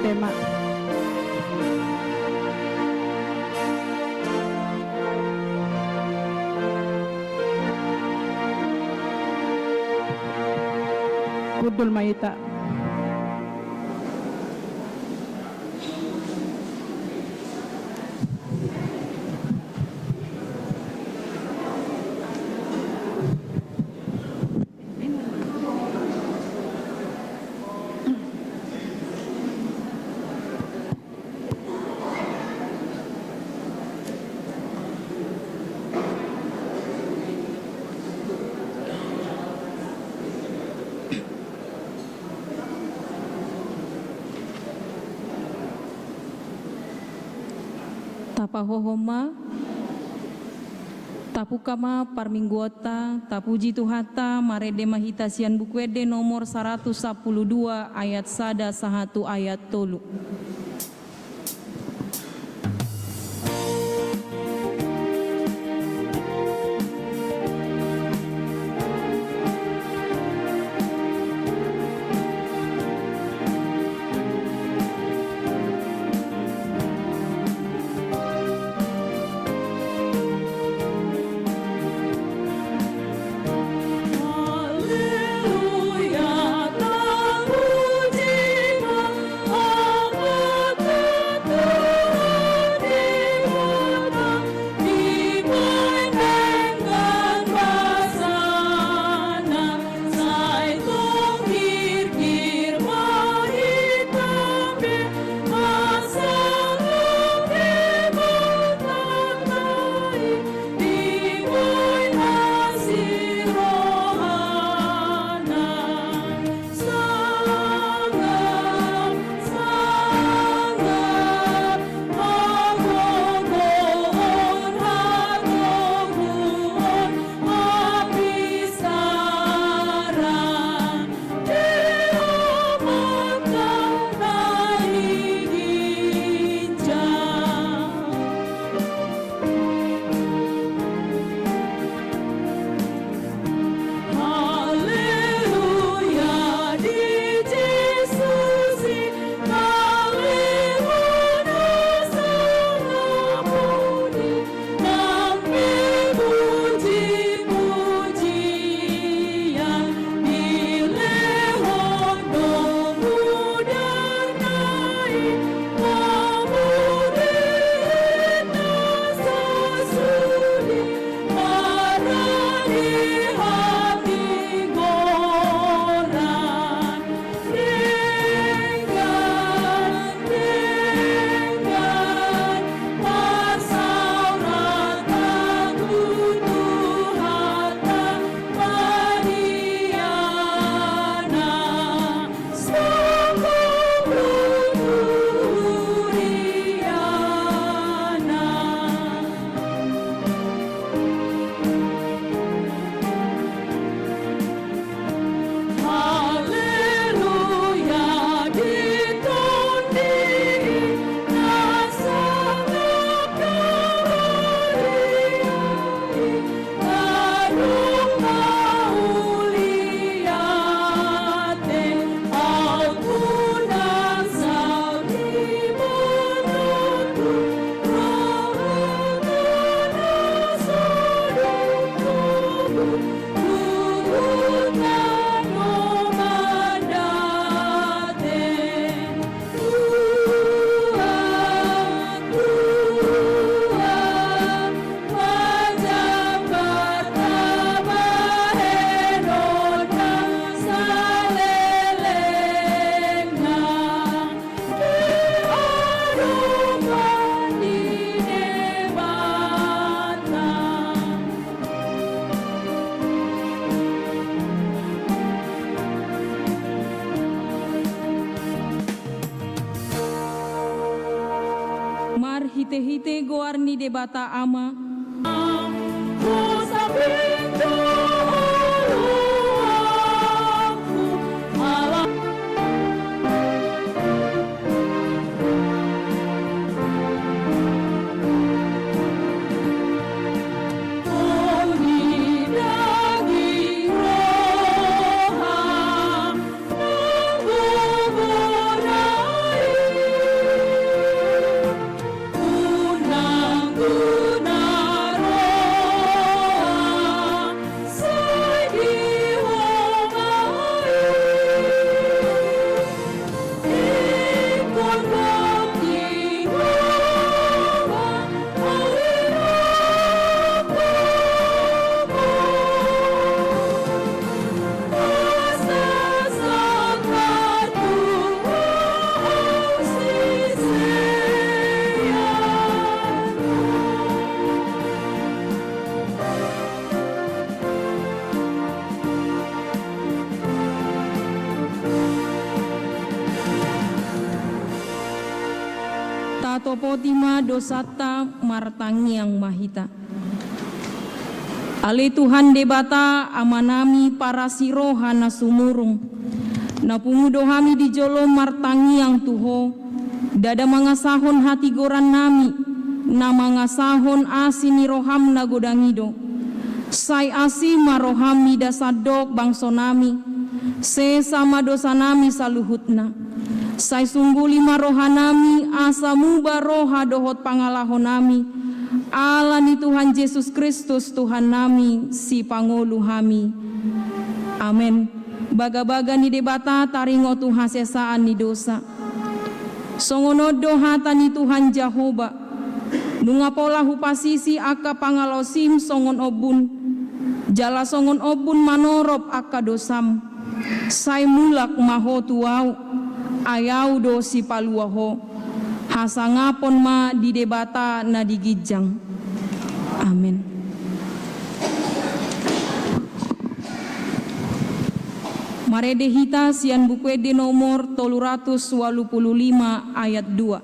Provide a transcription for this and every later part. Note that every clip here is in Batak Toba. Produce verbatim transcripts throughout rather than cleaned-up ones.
Tema. Hundul ma hita. Tapahohom ma, tapungka ma parmingguonta, tapuji Tuhanta, marende ma hita sian Buku Ende nomor saratus sampulu dua ayat sada sahat tu ayat tolu. Marhitehite goar ni Debata Ama. Tatopoti ma dosanta, martangiang ma hita. Ale Tuhan Debata, Amanami parasi roha na sumurung, na pungu do hami di jolom martangiang tu Ho, ndada mangasahon hatigorannami, na mangasahon asi ni roham na godang i do. Sai asi ma roham mida sandok bangsonami, sesa ma dosanami saluhutna. Sai sungguli ma rohanami asa muba roha dohot pangalahonami, ala ni Tuhan Jesus Kristus Tuhannami, Sipangolu hami. Amen. Bagabaga ni Debata taringot tu hasesaan ni dosa. Songon on do hata ni Tuhan Jahowa: Nunga pola hupasisi angka pangalaosim songon ombun, jala songon ombun manorop angka dosam. Sai mulak ma ho tu Ahu, ai Ahu do Sipalua ho. Hasangapon ma di Debata na di ginjang. Amen. Marende hita sian Buku Ende nomor tolu ratus ualu pulu lima, ayat dua.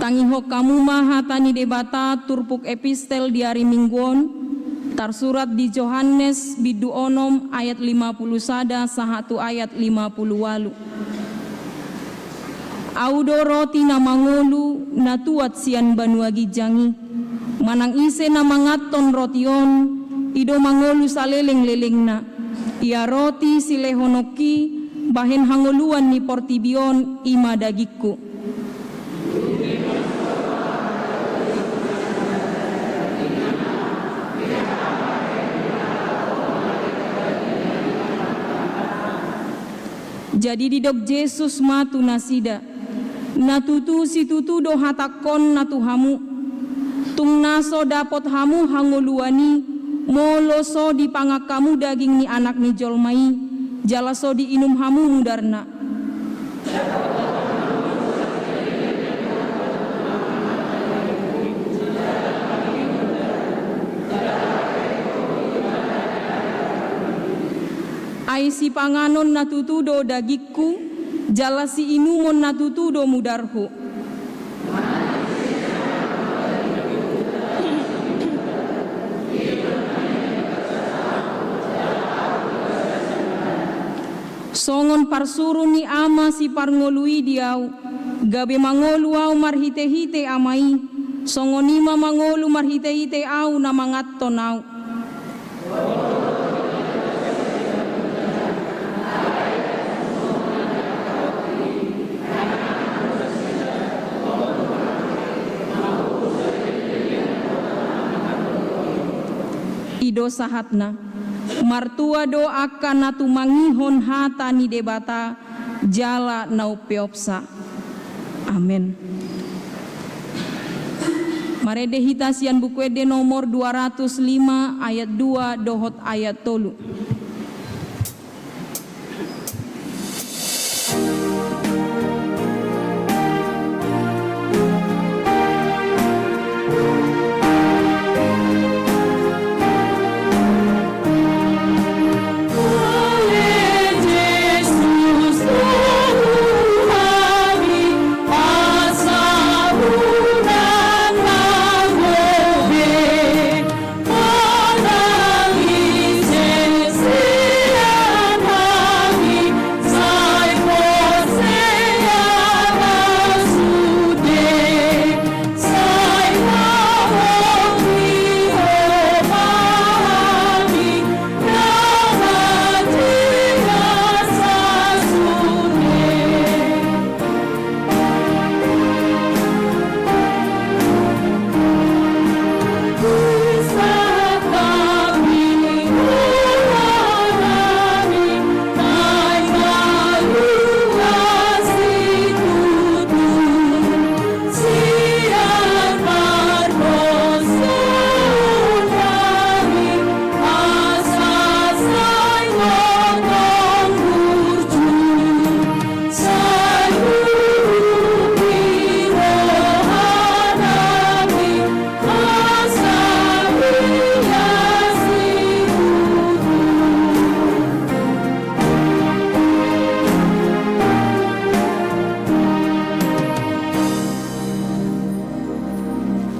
Tangihon hamu ma hata ni Debata turpuk epistel di ari Minggu on, tarsurat di Johannes bindu onom ayat lima pulu sada sahat tu ayat lima pulu ualu. Ahu do roti na mangolu, na tuat sian banua ginjang i. Manang ise na manganhon roti on, i do mangolu saleleng-lelengna. Ia roti silehononki bahen hangoluan ni portibi on, i ma dagingku. Jadi didok Jesus ma tu nasida: Na tutu situtu do hatangkon na tu hamu, tung na so dapot hamu hangoluan i, molo so dipangan hamu daging ni Anak ni jolma i, jala so diinum hamu mudarna. Ai sipanganon na tutu do dagingku, jala siinumon na tutu do mudarhu. Songon parsuru ni Ama Siparngolu i di Ahu, gabe mangolu Ahu marhite-hite Ama i, songon i ma mangolu marhite-hite Ahu na manganhon Ahu. I do sahatna. Martua do angka na tumangihon hata ni Debata jala na umpeopsa. Amen. Marende hita sian Buku Ende nomor dua ratus lima ayat dua dohot ayat tolu.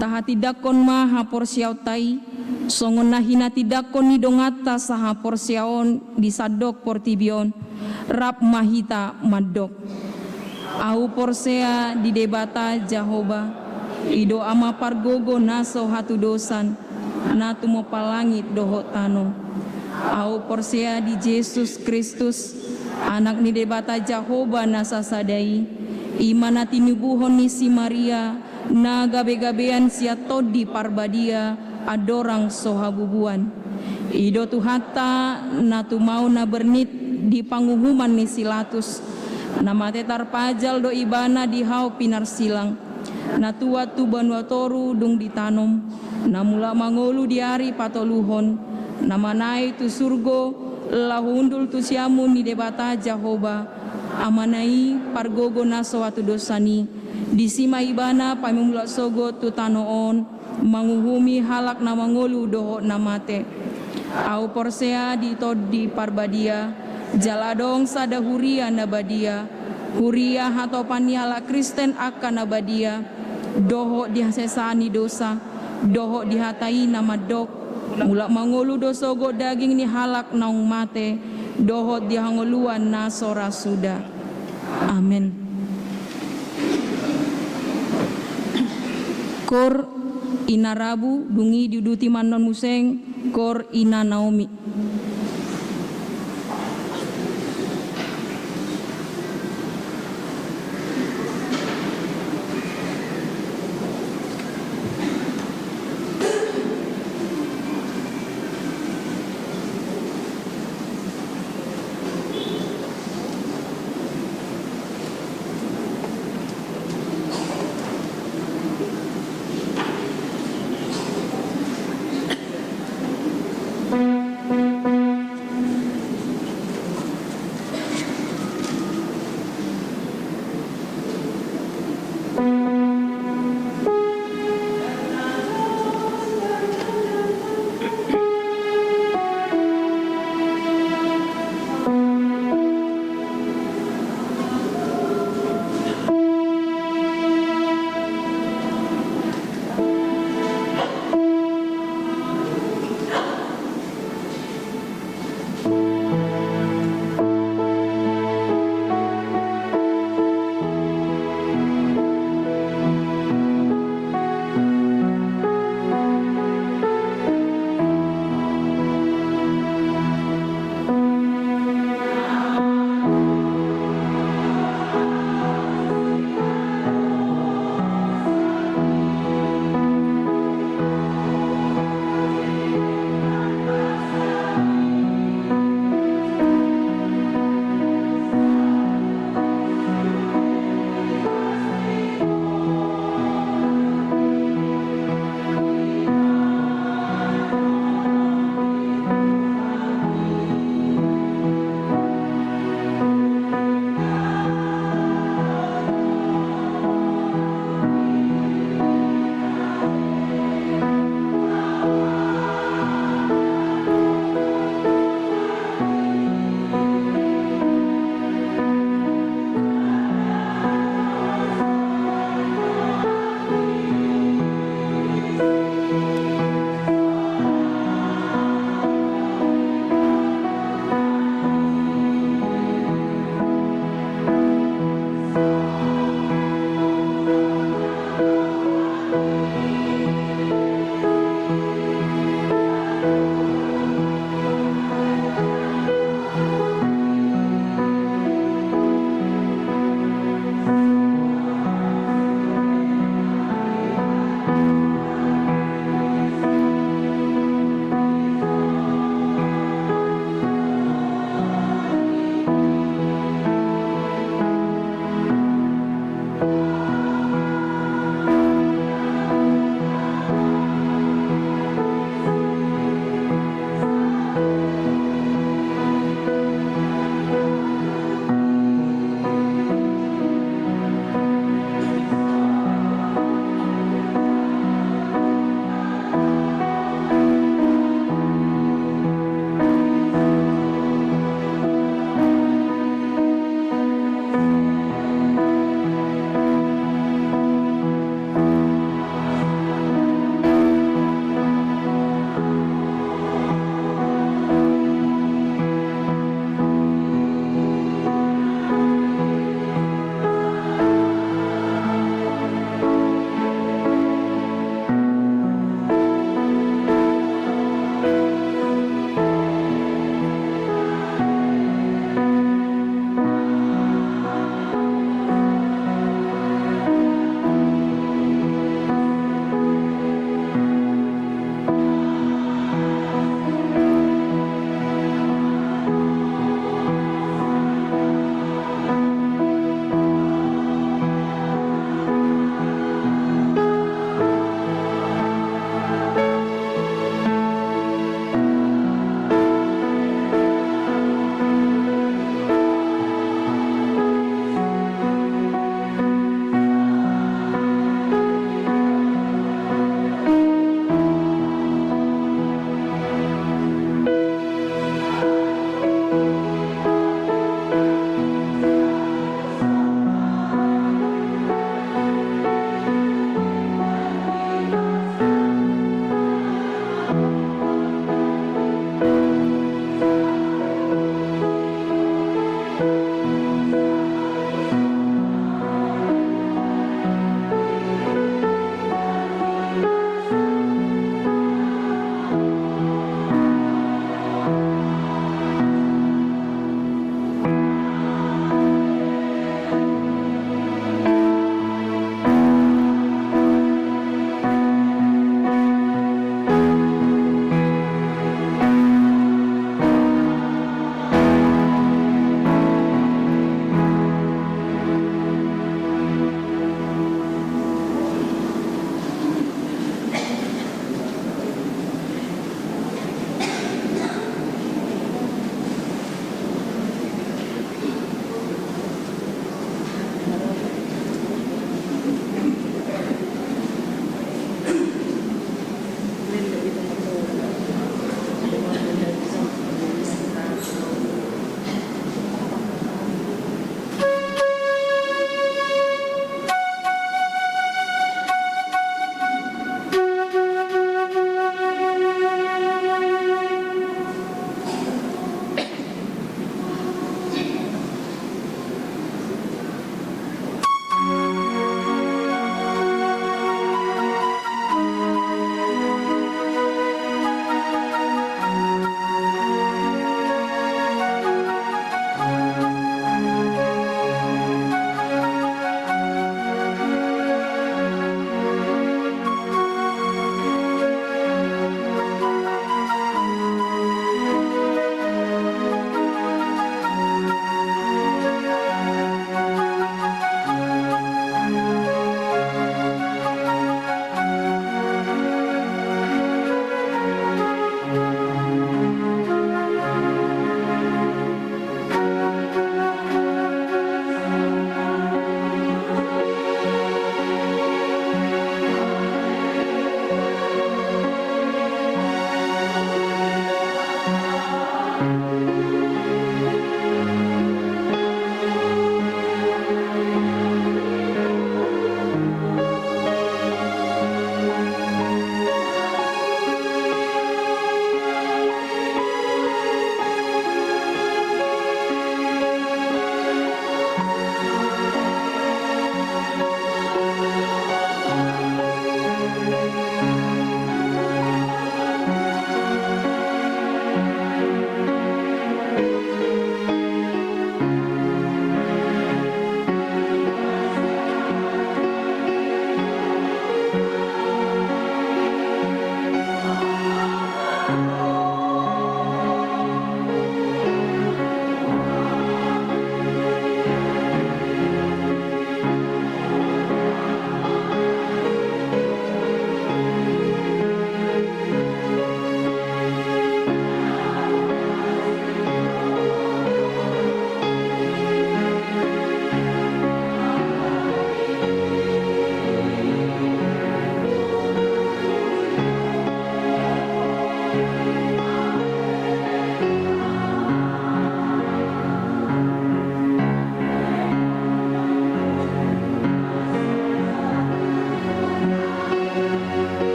Tahatindangkon ma haporseaonta i, songon na hinatindangkon ni donganta sahaporseaon di sandok portibi on, rap ma hita mandok. Ahu porsea di Debata Jahowa, i do Ama pargogo na so hatudosan, na tumompa langit dohot tano. Ahu porsea di Jesus Kristus, Anak ni Debata Jahowa na sasada i, i ma na tinubuhon ni si Maria, na gabegabean sian Tondi Parbadia, andorang so habubuan. I do Tuhanta, na tumao na bernit di panguhuman ni si Latus, na mate tarpajal do Ibana di hau pinarsilang, na tuat tu banua toru dung ditanom, na mulak mangolu di ari patoluhon, na manaek tu surgo, laho hundul tu siamun ni Debata Jahowa, Amana i, pargogo na so hatudosan i. Disi ma Ibana paimulak sogot tu tano on, manguhumi halak na mangolu dohot na mate. Ahu porsea di Tondi Parbadia, jala adong sada huria na badia, huria hatopan ni halak Kristen angka na badia, dohot di hasesaan ni dosa, dohot di hata i na mandok, mulak mangolu do sogot daging ni halak naung mate, dohot di hangoluan na so ra suda. Amen. Koor ina Rabu, dung i diuduti ma annon muse, koor ina Naomi.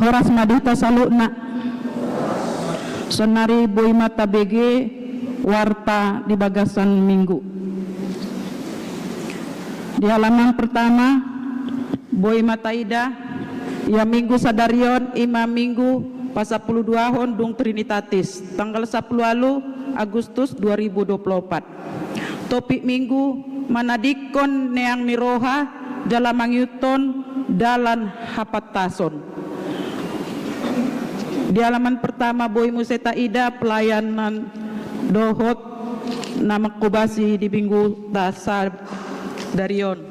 Horas ma di hita saluhutna. Saonnari boi ma tabege warta di bagasan minggu. Di halaman pertama, boi ma taida, ia minggu sadari on i ma minggu pasampuluduahon dung Trinitatis, tanggal sampulu ualu Agustus dua ribu dua puluh opat. Topik minggu, manadingkon neang ni roha jala mangihuthon dalan hapantason. Di halaman pertama boi muse taida pelayanan dohot na mangkobasi di minggu sadari on.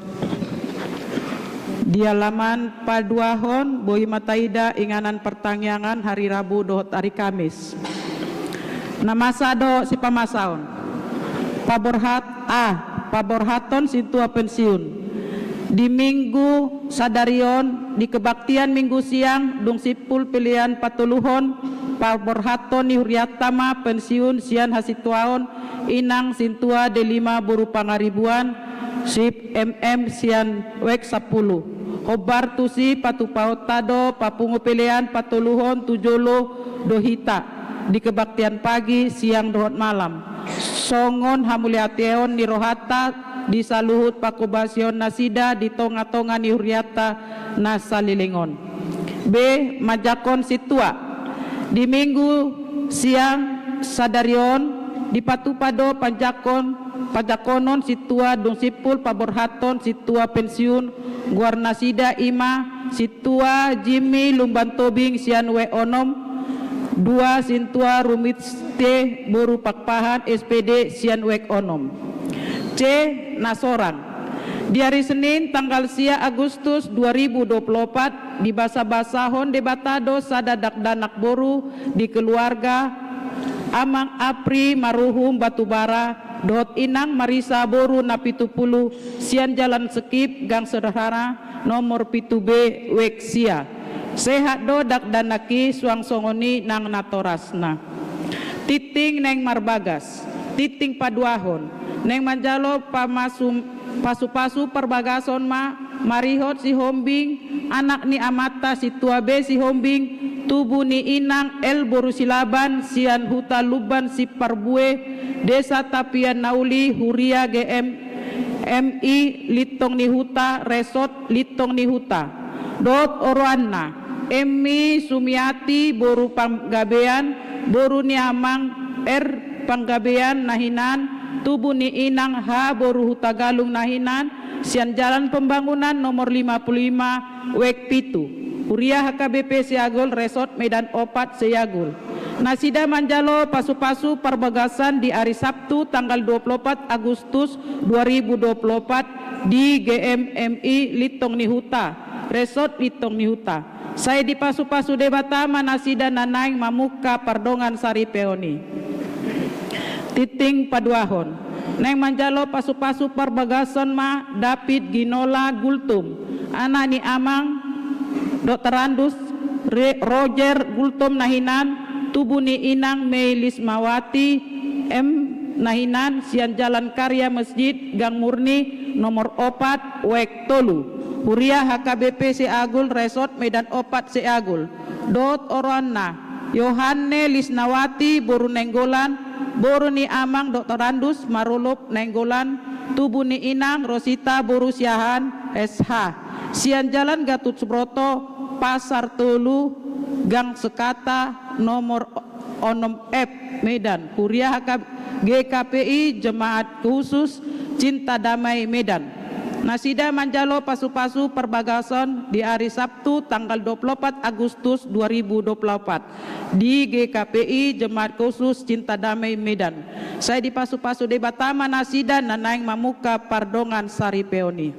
Di halaman paduahon boi ma taida inganan partangiangan hari Rabu dohot hari Kamis. Na masa do sipamasaon. Paborhat A, paborhathon sintua pensiun. Di minggu sadari on, di kebaktian minggu siang, dung simpul pelean patoluhon, paborhathon ni hurianta ma pensiun sian hasintuaon, inang sintua D lima boru Pangaribuan, sip M M sian WEG sampulu. Hombar tusi patupaonta do papungu pelean patoluhon tu jolo do hita di kebaktian pagi, siang dohot malam. Songon hamuliateon ni rohanta di saluhut pangkobasion nasida di tonga-tonga ni hurianta na saleleng on. B, manjangkon sintua. Di minggu siang sadari on dipatupa do panjangkon, panjangkonon sintua dung simpul paborhathon sintua pensiun, goar nasida i ma sintua Jimmy Lumban Tobing sian WEG onom, dua sintua Rumiste boru Pakpahan S P D sian WEG onom. C, na sorang. Di ari Senin tanggal sia Agustus dua ribu dua puluh opat, dibasabasahon Debata do sada dakdanak boru di keluarga Amang Apri Maruhum Batubara dohot Inang Marisa boru Napitupulu sian Jalan Sekip, Gang Sederhana, nomor pitu B, WEG sia. Sehat do dakdanak i, suang songon i nang natorasna. Tingting naeng marbagas, tingting paduahon, naeng manjalo pamasu-, pasu-pasu parbagason ma marihot Sihombing, anak ni amanta sintua B Sihombing, tubu ni Inang L boru Silaban sian Huta Lumban Simparbue, Desa Tapian Nauli, huria G M M I Lintong ni Huta, Resort Lintong ni Huta. Dohot oroanna, Emmi Sumiati boru Panggabean, boru ni Amang R Panggabean na hinan, tubu ni Inang H boru Hutagalung na hinan, sian Jalan Pembangunan nomor lima puluh lima, WEG pitu. Huria H K B P Seagol, Resort Medan opat Seagol. Nasida manjalo pasu-pasu parbagasan di ari Sabtu tanggal dua puluh opat Agustus dua ribu dua puluh opat di G M M I Lintong ni Huta, Resort Lintong ni Huta. Sai dipasu-pasu Debata ma nasida na naeng mamungka pardongan saripeon i. Tingting paduahon. Naeng manjalo pasu-pasu parbagason ma David Ginola Gultom, anak ni Amang Doktor Andus Re-, Roger Gultom na hinan, tubu ni Inang Mei Lismawati M na hinan, sian Jalan Karya Masjid, Gang Murni, nomor opat, WEG tolu. Huria H K B P Seagol, Resort Medan opat Seagol. Dohot oroanna, Yohanne Lisnawati boru Nainggolan, boru ni Amang Doktor Andus Marolop Nainggolan, tubu ni Inang Rosita boru Siahaan S H. Sian Jalan Gatot Subroto, Pasar Tolu, Gang Sekata, nomor onom F, Medan. Huria H K, G K P I Jemaat Khusus Cinta Damai Medan. Nasida manjalo pasu-pasu parbagason di ari Sabtu tanggal dua puluh opat Agustus dua ribu dua puluh opat di G K P I Jemaat Khusus Cinta Damai Medan. Sai dipasu-pasu Debata ma nasida na naeng mamungka pardongan saripeon i.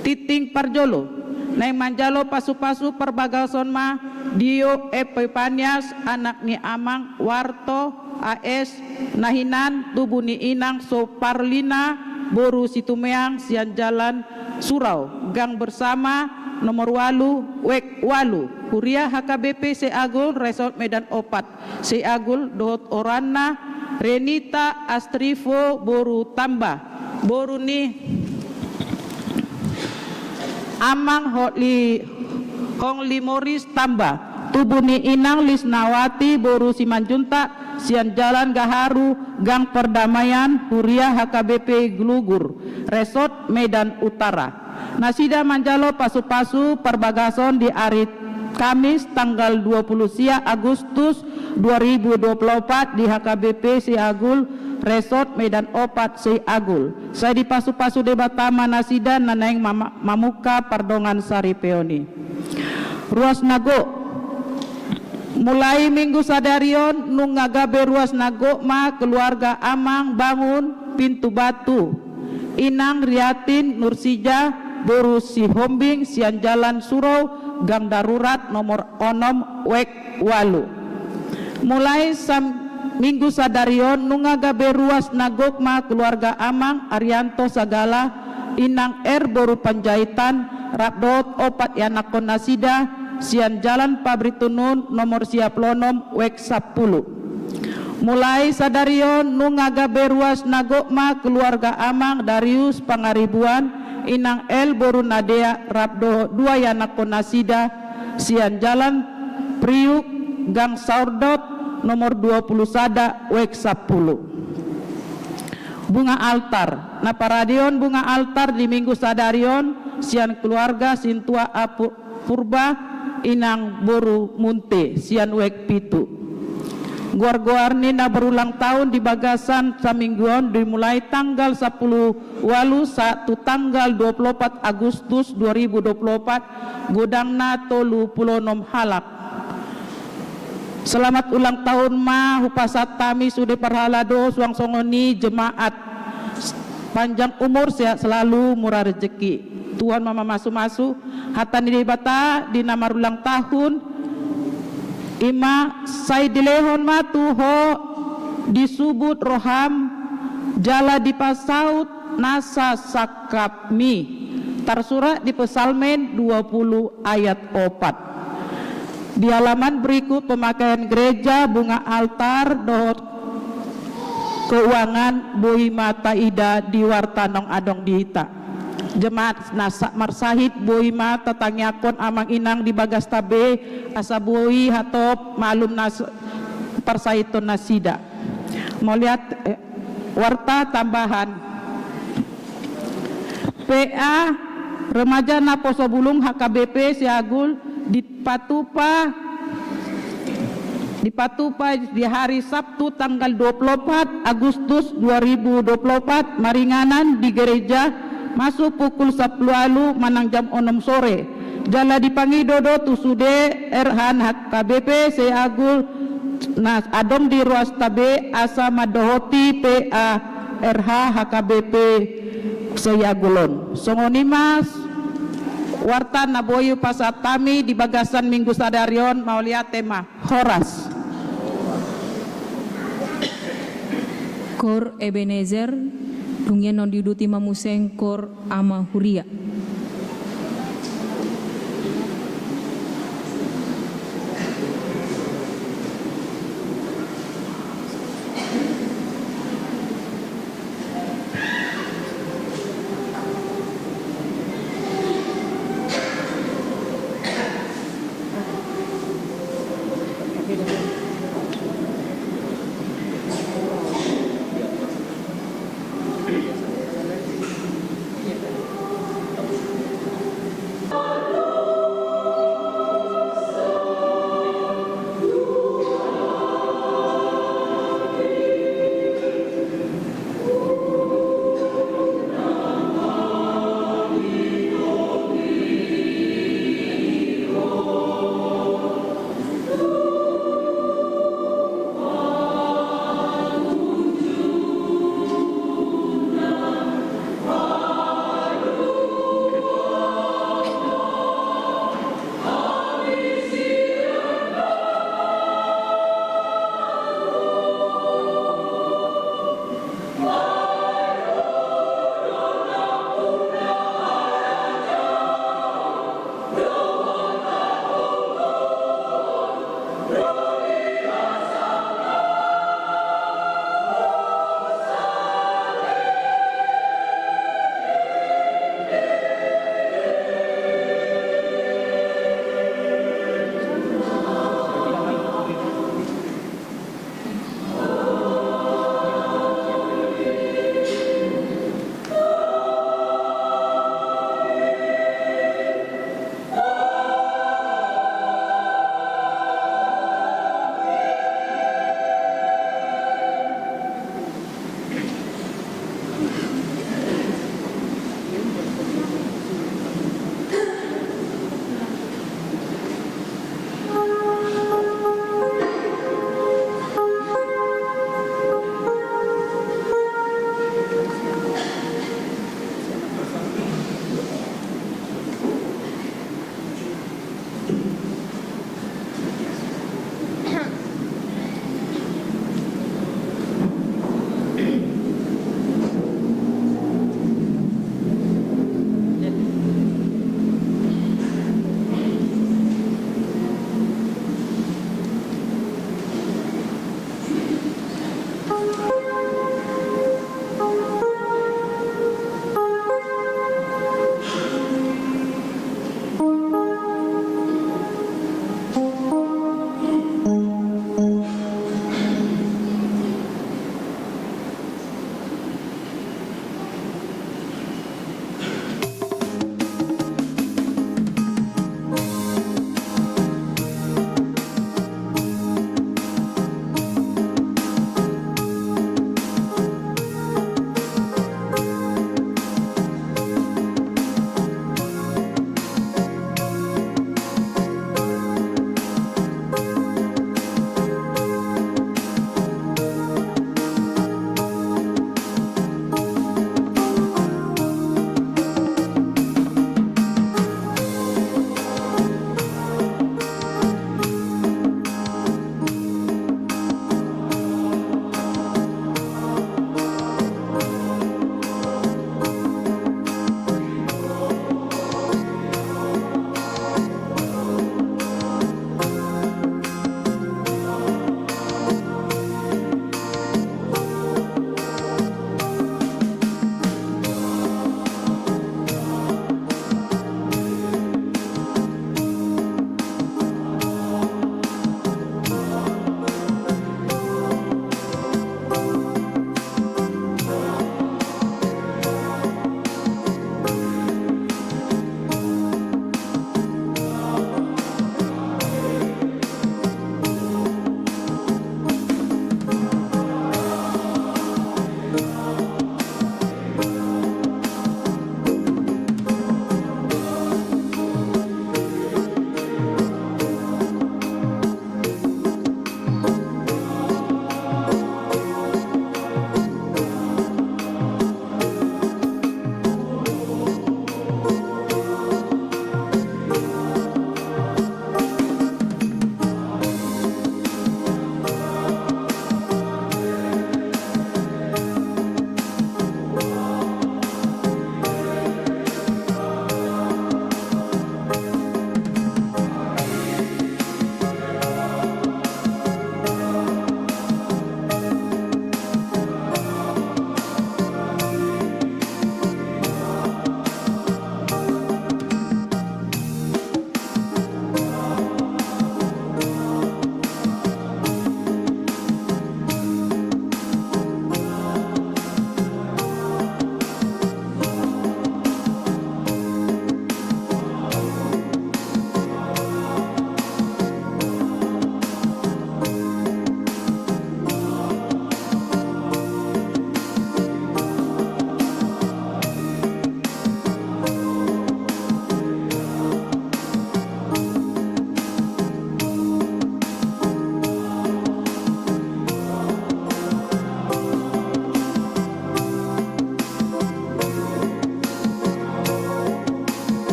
Tingting parjolo. Naeng manjalo pasu-pasu parbagason ma Dio Epipanias, anak ni Amang Warto A S, na hinan, tubu ni Inang Soparlina boru Situmeang, sian Jalan Surau, Gang Bersama, nomor ualu, WEG ualu. Huria H K B P Seagol, Resort Medan opat Seagol, dohot oroanna Renita Astrivo boru Tamba, boru ni Amang Hongli, Hongli Moris Tamba, tubu ni Inang Lisnawati boru Simanjuntak sian Jalan Gaharu, Gang Perdamaian, Huria H K B P Glugur, Resort Medan Utara. Nasida manjalo pasu-pasu parbagason di ari Kamis tanggal dua puluh sia Agustus dua ribu dua puluh opat di H K B P Siagul, Resort Medan Opat Siagul. Sai dipasu-pasu Debata ma nasida na naeng mama-, mamungka pardongan saripeon i. Ruas na gok. Mulai Minggu sadari on nunga gabe ruas na gok ma keluarga Amang Bangun Pintu Batu, Inang Riatin Nursija boru Sihombing sian Jalan Surau, Gang Darurat nomor onom, wek walu. Mulai sam-, Minggu sadari on nunga gabe ruas na gok ma keluarga Amang Arianto Sagala, Inang Er boru Panjaitan, rap dohot opat ianakkon nasida, sian Jalan Pabrik Tunun nomor sia pulu onom, wek sampulu. Mulai sadari on nunga gabe ruas na gok ma keluarga Amang Darius Pangaribuan, Inang El boru Nadea, rap dohot dua ianakkon nasida, sian Jalan Priuk, Gang Saurdot nomor dua pulu sada, wek sampulu. Bunga altar. Na paradeon bunga altar di Minggu sadari on sian keluarga Sintua Apu-, Purba, Inang boru Munte sian wek pitu. Goar-goar ni na berulang tahun di bagasan saminggu on dimulai tanggal sampulu walu sahat tu tanggal dua pulu opat Agustus dua ribu dua pulu opat, godangna tolu pulu onom halak. Selamat ulang tahun ma hupasahat hami sude parhalado, suang songon i jemaat. Panjang umur, sehat selalu, murah rezeki. Tuhan ma mamasu-masu. Hata ni Debata di na marulang tahun, i ma, sai dilehon ma tu ho disubut roham, jala dipasaut nasa sangkapmi. Tarsurat di Psalmen dua pulu ayat opat. Di halaman berikut pemakaian gereja, bunga altar dohot keuangan boi ma taida di warta naung adong di hita. Jemaat na sa-, marsahit boi ma tatangiangkon amang inang di bagasta be, asa boi hatop malum nas-, parsahiton nasida. Mauliate, eh, warta tambahan. P A Remaja Naposobulung H K B P Siagul dipatupa, dipatupa di hari Sabtu tanggal dua puluh opat Agustus dua ribu dua puluh opat maringanan di gereja, masuk pukul sampulu ualu manang jam onom sore. Jala dipangido do tu sude R H H K B P Siagul na adong di ruasta be asa mandohoti P A R H H K B P Siagul on. Songon i ma warta na boi hupasahat hami di bagasan minggu sadari on, mauliate ma. Horas. Kor Ebenezer, dung i annon diuduti ma muse kor Ama Huria.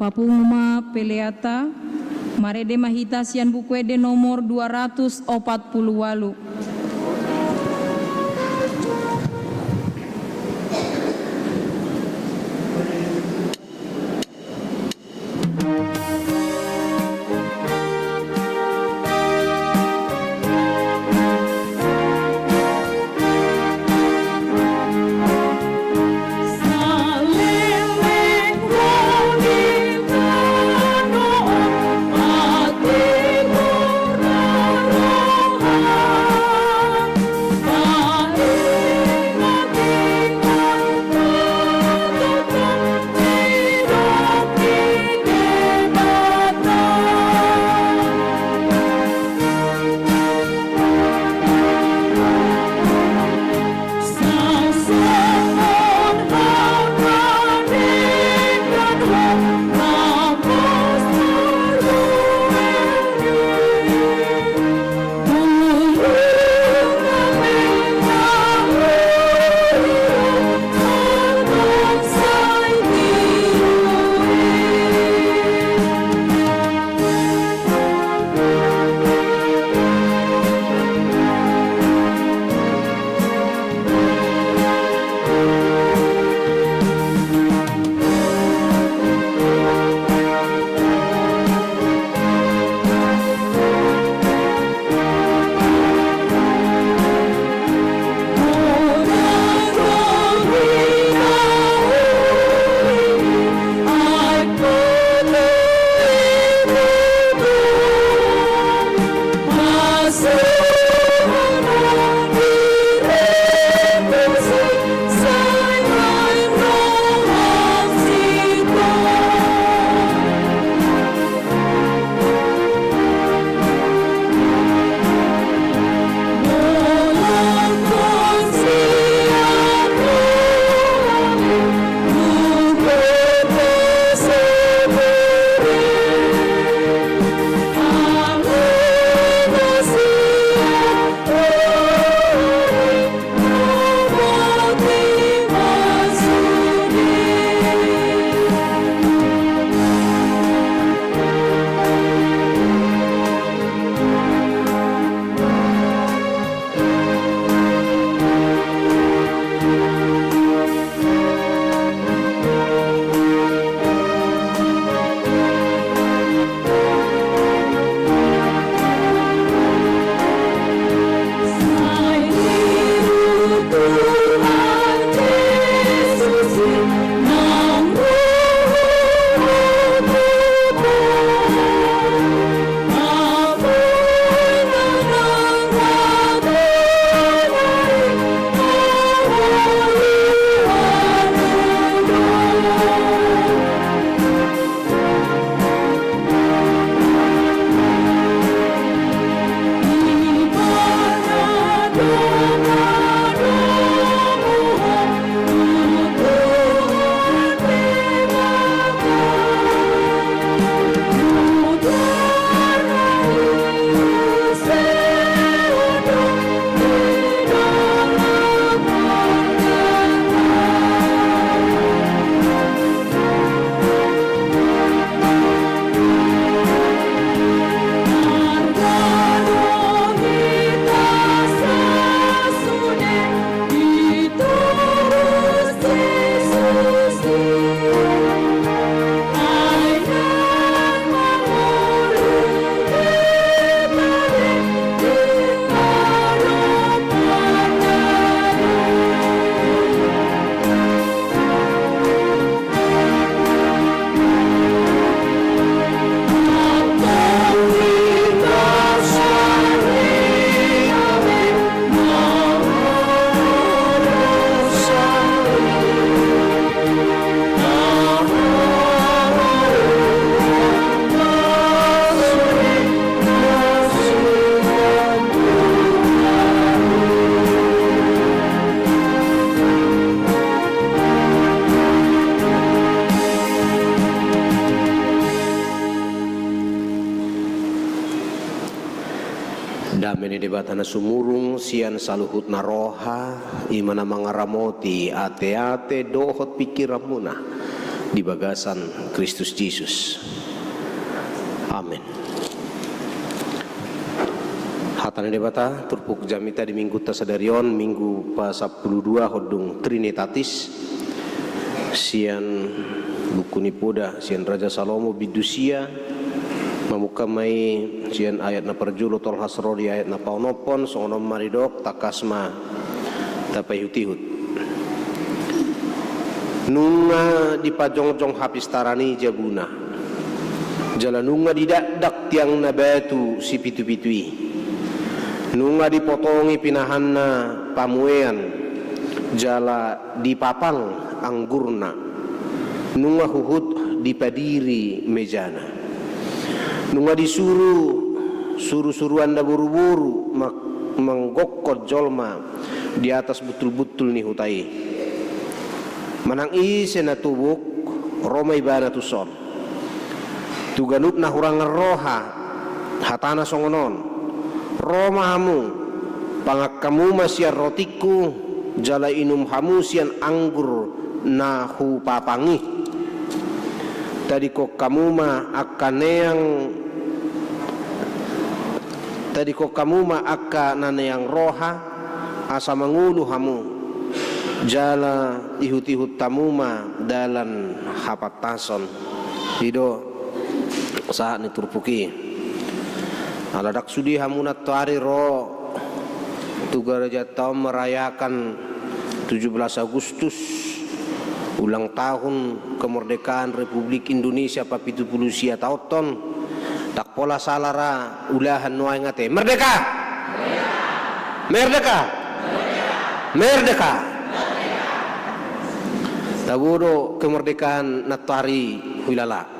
Papungu ma peleanta, marende ma hita sian Buku Ende nomor dua ratus opat pulu ualu. Dame ni Debata na sumurung sian saluhutna roha, i ma na mangaramoti ateate dohot pingkiranmuna. di bagasan Kristus Jesus. Amen. Hata ni Debata, turpuk jamita di minggunta sadari on, Minggu pasampulu dua hondung Trinitatis, sian buku ni Poda, sian Raja Salomo bindu sia, mamungka ma i sian ayat na parjolo tolhas ro di ayat na paonomhon, songon on ma didok, tangkas ma tapaihutihut. Nunga dipajongjong hapistaran i jabuna, jala nunga didakdak tiang na batu sipitupitu i. Nunga dipotongi pinahanna pamuean, jala dipapang anggurna. Nunga huhut dipadiri mejana. Nunga disuru surusuruan na boruboru mang-, manggokkon jolma di atas buntulbuntul ni huta i. Manang ise na tobuk, ro ma ibana tuson. Tu ganup na hurangan roha, hatana songon on: Ro ma hamu, pangan hamu ma sian rotingku, jala inum hamu sian anggur na hupapang i. Tadingkon hamu ma angka neang, tadingkon hamu ma angka na neang roha, asa mangolu hamu, jala ihutihut hamu ma dalan hapantason. I do sahat ni turpuk i. Ala ndang sude hamu nantoari ro tu garejanta on merayakan tujuh belas Agustus, ulang tahun kemerdekaan Republik Indonesia papitu pulu sia taonhon, ndang pola sala ra ulahan nuaeng ate. Merdeka! Merdeka! Merdeka! Tabo do kemerdekaan nantoari huilala.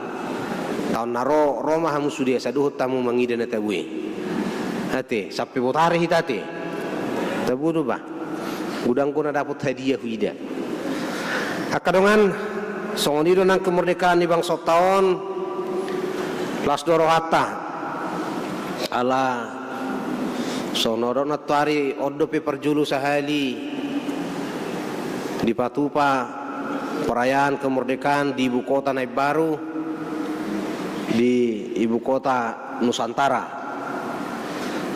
Taon na ro, ro ma hamu sude asa dohot hamu mangida na tabo i. Ate, sampe botari hita ate. Tabo do bah. Godang do na dapot hadiah huida. Angka dongan, songon i do nang kemerdekaan ni bangsonta on, las do rohanta. Ala songon na didok nantoari, on dope parjolo sahali dipatupa perayaan kemerdekaan di ibu kota na imbaru, di ibu kota Nusantara.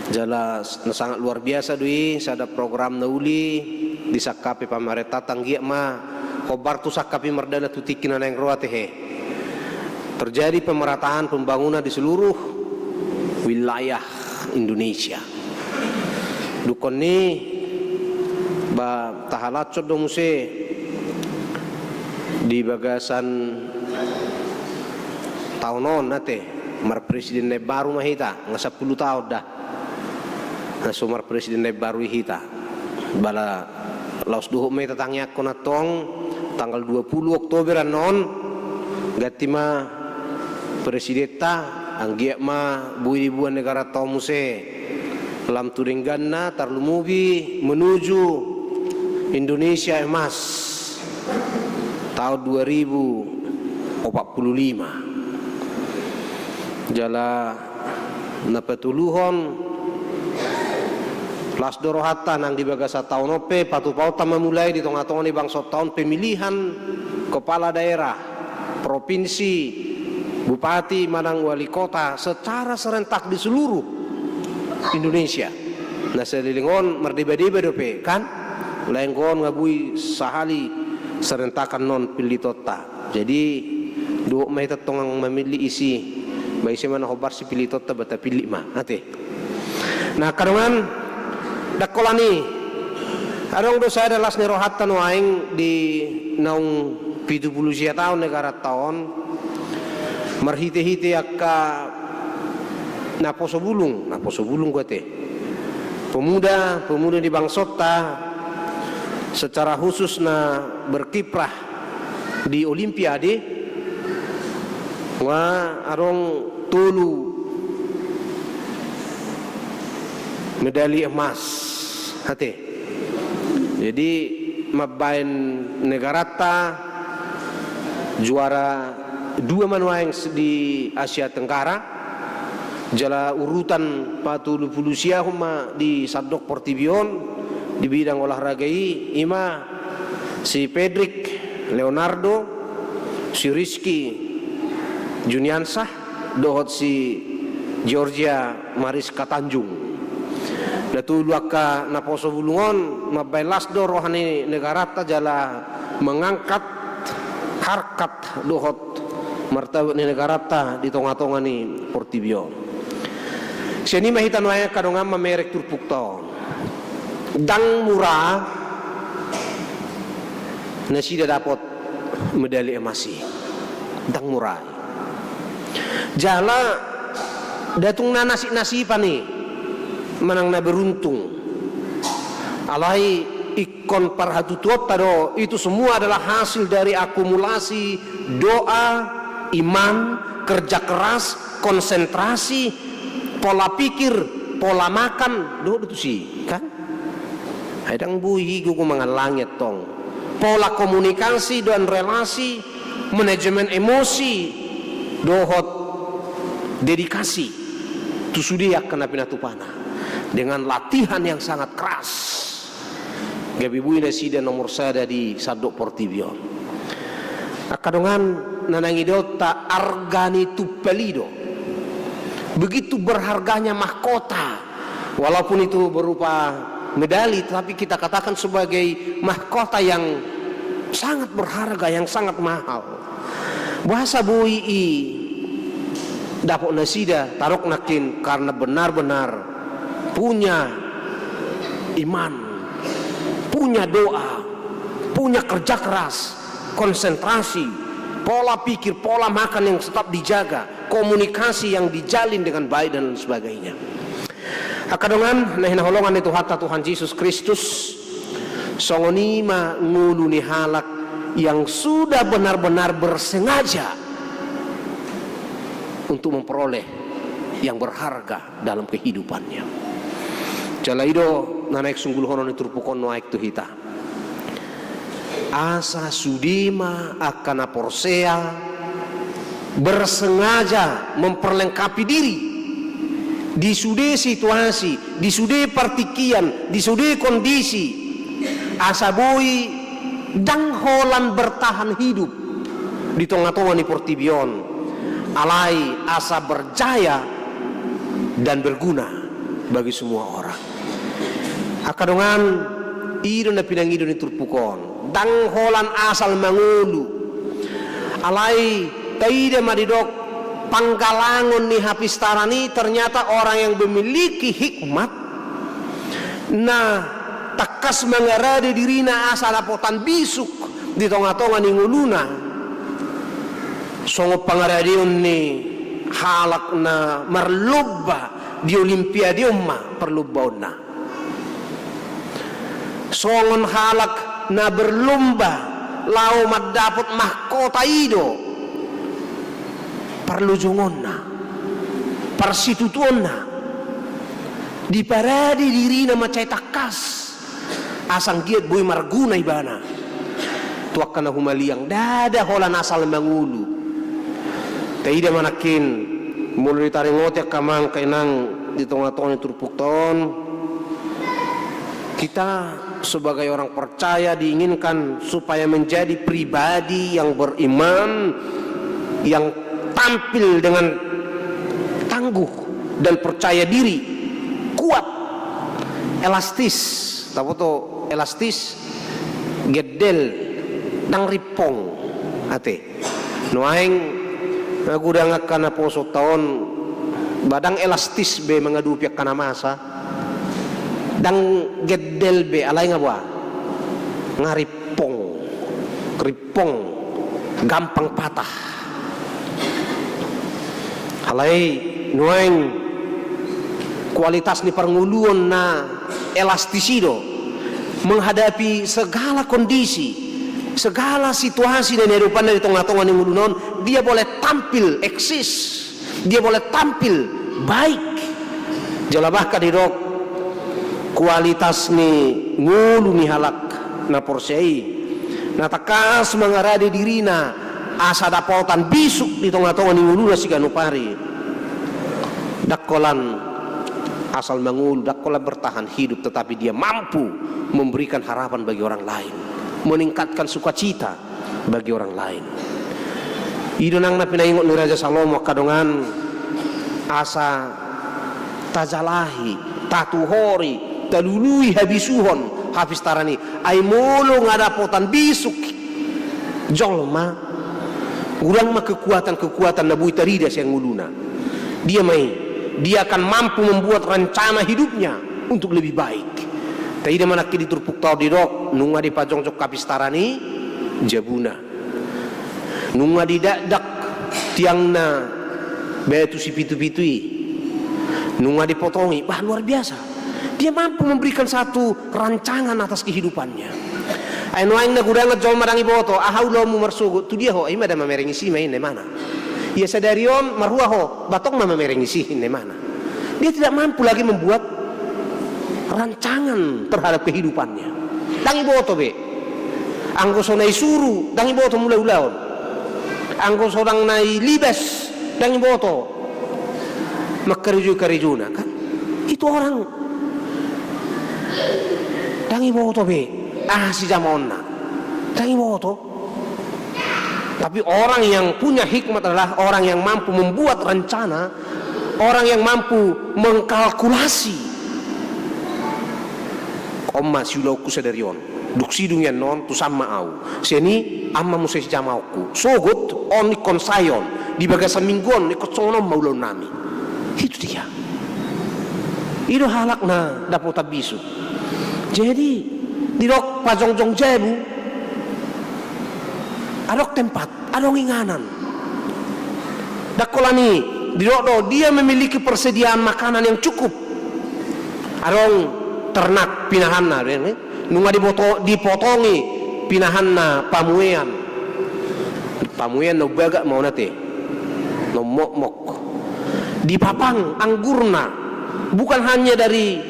Jala s-, na sangat luar biasa do i, sada program na uli disangkapi pamarentanta, anggiat ma hombar tu sangkap i mardalan tu tingki na naeng ro ate he. Terjadi pemerataan pembangunan di seluruh wilayah Indonesia. Dungkon i, ba, tahalashon do muse di bagasan taon on ate, marpresiden na imbaru ma hita, nga sampulu taon da na so marpresiden na imbaru i hita. Ba laos dohot ma hita tangiangkon antong, tanggal dua puluh Oktober annon, ganti ma presidenta, anggiat ma boi diboan negaranta on muse lam tu dengganna, tarlumobi menuju Indonesia Emas taon dua ribu opat puluh lima. Jala na patoluhon, las do rohanta nang di bagasan taon on pe, patupaonta ma mulai di tongatonga ni bangsonta on pemilihan kepala daerah, provinsi, bupati manang wali kota secara serentak di seluruh Indonesia. Na saleleng on mardebadeba dope kan, laenggo on nga boi sahali serentak annon pillitonta. Jadi dohot ma hita antong mamillit isi, ba ise ma na hombar sipillitonta ba tapillit ma ate. Na angka dongan, ndang holan i, adong do sada las ni rohanta nuaeng di naung pitu pulu sia taon negaranta on, marhitehite angka naposo bulung, naposo bulung do ate, pemuda, pemuda di bangsonta, secara khusus na berkiprah di Olimpiade, nga adong tolu medali emas ate. Jadi mambaen negaranta juara dua ma nuaeng di Asia Tenggara, jala urutan patolu pulu siahon ma di sandok portibi on di bidang olahraga i, i ma si Pedrick Leonardo, si Rizky Juniansah dohot si Georgia Mariska Tanjung. Na tolu angka naposo bulung on mambaen las do roha ni negaranta jala mangangkat harkat dohot martabat ni negaranta di tonga-tonga ni portibi on. Sian i ma hita nuaeng angka dongan mamereng turpukta on. Ndang mura nasida dapot medali emas i. Ndang mura i. Jala datung na nasip-nasipan i manang na beruntung. Alai ingkon parhatutuonta do, itu semua adalah hasil dari akumulasi doa, iman, kerja keras, konsentrasi, pola pikir, pola makan, dohot do tusi, kan? Ai ndang boi i gogo mangallangi antong. Pola komunikasi dan relasi, manajemen emosi, dohot dedikasi tu sude angka na pinatupana dengan latihan yang sangat keras. Gabe boi nasida nomor sada di sandok portibi on. Angka dongan, na naeng idaonta arga ni tumpal i do. Begitu berharganya mahkota. Walaupun itu berupa medali, tapi kita katakan sebagai mahkota yang sangat berharga, yang sangat mahal. Boasa boi i dapot nasida, tadok nangkin karena benar-benar punya iman, punya doa, punya kerja keras, konsentrasi, pola pikir, pola makan yang tetap dijaga, komunikasi yang dijalin dengan baik dan lain sebagainya. Angka dongan na hinaholongan ni Tuhanta Tuhan Jesus Kristus, songon i ma ngolu ni halak yang sudah benar-benar bersengaja untuk memperoleh yang berharga dalam kehidupannya. Jala i do na naeng sunggulhonon ni turpuk on nuaeng tu hita. Asa sude ma angka na porsea bersengaja memperlengkapi diri di sude situasi, di sude partingkian, di sude kondisi, asa boi ndang holan bertahan hidup di tonga-tonga ni portibi on, alai asa berjaya dan berguna bagi semua orang. Angka dongan, i do na pinangido ni turpuk on. Ndang holan asal mangolu. Alai taida ma didok panggalangon ni hapistaran i, ternyata orang yang memiliki hikmat na tangkas mangarade dirina asa dapotan bisuk di tonga-tonga ni ngoluna. Songon pangaradeon ni halak na marlomba di olimpiade on ma parlombaonna. Songon halak na berlomba laho mandapot mahkota i do parlojongonna, parsitutuonna. Diparade dirina mansai tangkas asa anggiat boi marguna ibana tu angka na humaliang. Ndada holan asal mangolu. Taida ma nangkin molo ditaringoti angka amang angka inang di tonga-tonga ni turpukta on, kita sebagai orang percaya diinginkan supaya menjadi pribadi yang beriman, yang tampil dengan tangguh dan percaya diri, kuat, elastis. Taboto elastis? Gedel, ndang rimpong ate. Nuaeng na godang angka naposonta on, ba ndang elastis be mangadopi angka na masa. Ndang gedel be, alai nga boha? Nga rimpong. Rimpong, gampang patah. Alai nuaeng kualitas ni parngoluon na elastis i do, menghadapi segala kondisi, segala situasi na niadopanna di tonga-tonga ni ngoluna on, dia boleh tampil eksis. Dia boleh tampil baik. Jala bahkan didok kualitas ni ngolu ni halak na porsea i, na tangkas mangarade dirina asa dapotan bisuk di tonga-tonga ni ngoluna siganup ari. Ndang holan asal mangolu, ndang holan bertahan hidup, tetapi dia mampu memberikan harapan bagi orang lain, meningkatkan sukacita bagi orang lain. I do nang na pinaingot ni Raja Salomo angka dongan, asa tajalahi, tatuhori, talului habisuhon hapistaran i. Ai molo nga dapotan bisuk jolma, godang ma kekuatan-kekuatan na boi tarida sian ngoluna. Dia ma i, dia akan mampu membuat rencana hidupnya untuk lebih baik. Taida ma nangkin di turpukta on didok, nunga dipajongjong hapistaran i jabuna. Nunga didakdak tiangna batu sipitu-pitu i. Nunga dipotongi, wah, luar biasa. Dia mampu memberikan satu rancangan atas kehidupannya. Ai nuaeng na godang jolma ndang diboto, aha ulaonmu marsogot, tu dia ho, i ma da mamereng isi ma i, ninna imana. Ia sadari on marhua ho, ba tong ma mamereng isi, ninna imana. Dia tidak mampu lagi membuat rancangan terhadap kehidupannya. Ndang diboto be. Anggo so na disuru, ndang diboto mula ulaon. Anggo so ndang na dilibas, ndang diboto mangkarejoi karejona, kan? Itu orang ndang diboto be aha sijamaonna. Ndang diboto. Tapi orang yang punya hikmat adalah orang yang mampu membuat rencana, orang yang mampu mengkalkulasi. On ma siulaonku sadari on. Dung sidung i annon, tu sam ma au. Sian i, on ma muse sijamaonku. Sogot, on ingkon sae on. Di bagasan minggu on, ingkon songon on ma ulaonnami. Itu dia. I do halak na dapotan bisuk. Jadi, didok pajongjong jabu, adong tempat, adong inganan. Ndang holan i, didok do, dia memiliki persediaan makanan yang cukup. Adong ternak pinahanna, nunga diboto-, dipotongi pinahanna pamuean. Pamuean na umbagak ma on ate. Na ummokmok. Dipapang anggurna, bukan hanya dari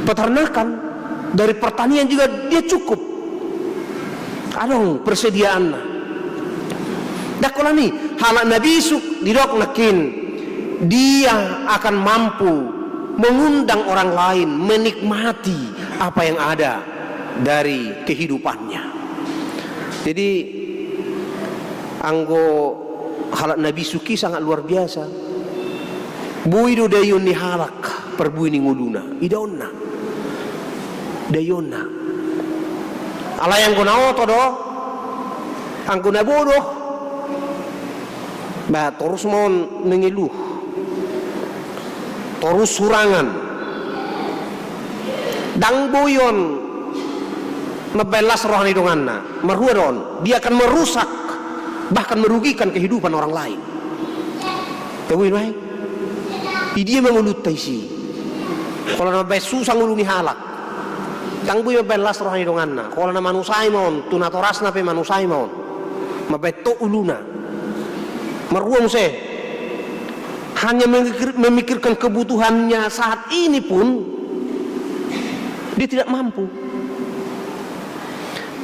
peternakan, dari pertanian juga dia cukup. Adong persediaanna. Ndang holan i, halak na bisuk didok nangkin, dia akan mampu mengundang orang lain menikmati apa yang ada dari kehidupannya. Jadi, anggo halak na bisuk i sangat luar biasa. Boi do daion ni halak parbue ni ngoluna, idaonna. Daionna. Alai anggo na oto do, anggo na bodoh, ba torus ma on mengeluh. Torus hurangan. Ndang boi on mambaen las roha ni donganna. Marhua do on, dia akan merusak, bahkan merugikan kehidupan orang lain. Ndang boi nuaeng. I dia ma ngolunta disi? Holan mambaen susa ngolu ni halak. Ndang boi mambaen las roha ni donganna. Holan na manusai ma on, tu natorasna pe manusai ma on. Mambaen tok uluna. Marhua muse? Hanya memikir-, memikirkan kebutuhannya saat ini pun dia tidak mampu.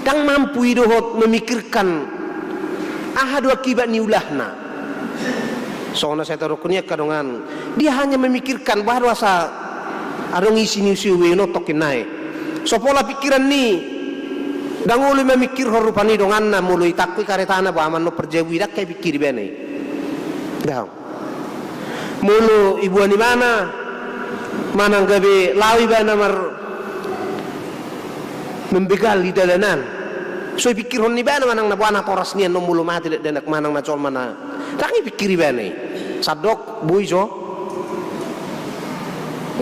Ndang mampu i dohot memikirkan aha do akibat ni ulahna. Songon na sai tadokkon i angka dongan, dia hanya memikirkan bah do asa adong isi ni usiueon on tongkin nai. So pola pikiranna i, ndang olo i mamikirhon rupani donganna, molo itangkoi karetana, bah, manang parjabu i, ndang hea pikir ibana i. Ndang. Molo iboan ibana, manang gabe laho ibana mar-, membegal di dalanan, so ipikirhon ibana manang na boha natoras nian on molo mate dakdanak, manang na jolma na, ndang ipikir ibana i. Sandok boi jo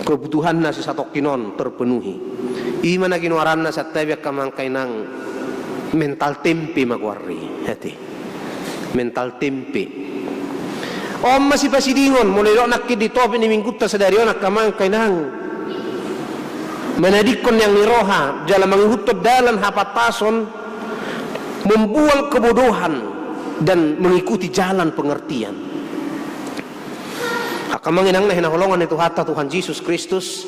kebutuhanna sisatongkin on terpenuhi. I ma na ginoaranna santabi angka amang angka inang, mental tempe ma goar i. Ate. Mental tempe. On ma sipasidingon, molo didok nangkin di topik ni minggunta sadari on angka amang angka inang. Manadingkon niang ni roha, jala mangihuthon dalan hapantason, membuang kebodohan, dan mengikuti jalan pengertian. Angka amang inang na hinaholongan ni Tuhanta Tuhan Jesus Kristus,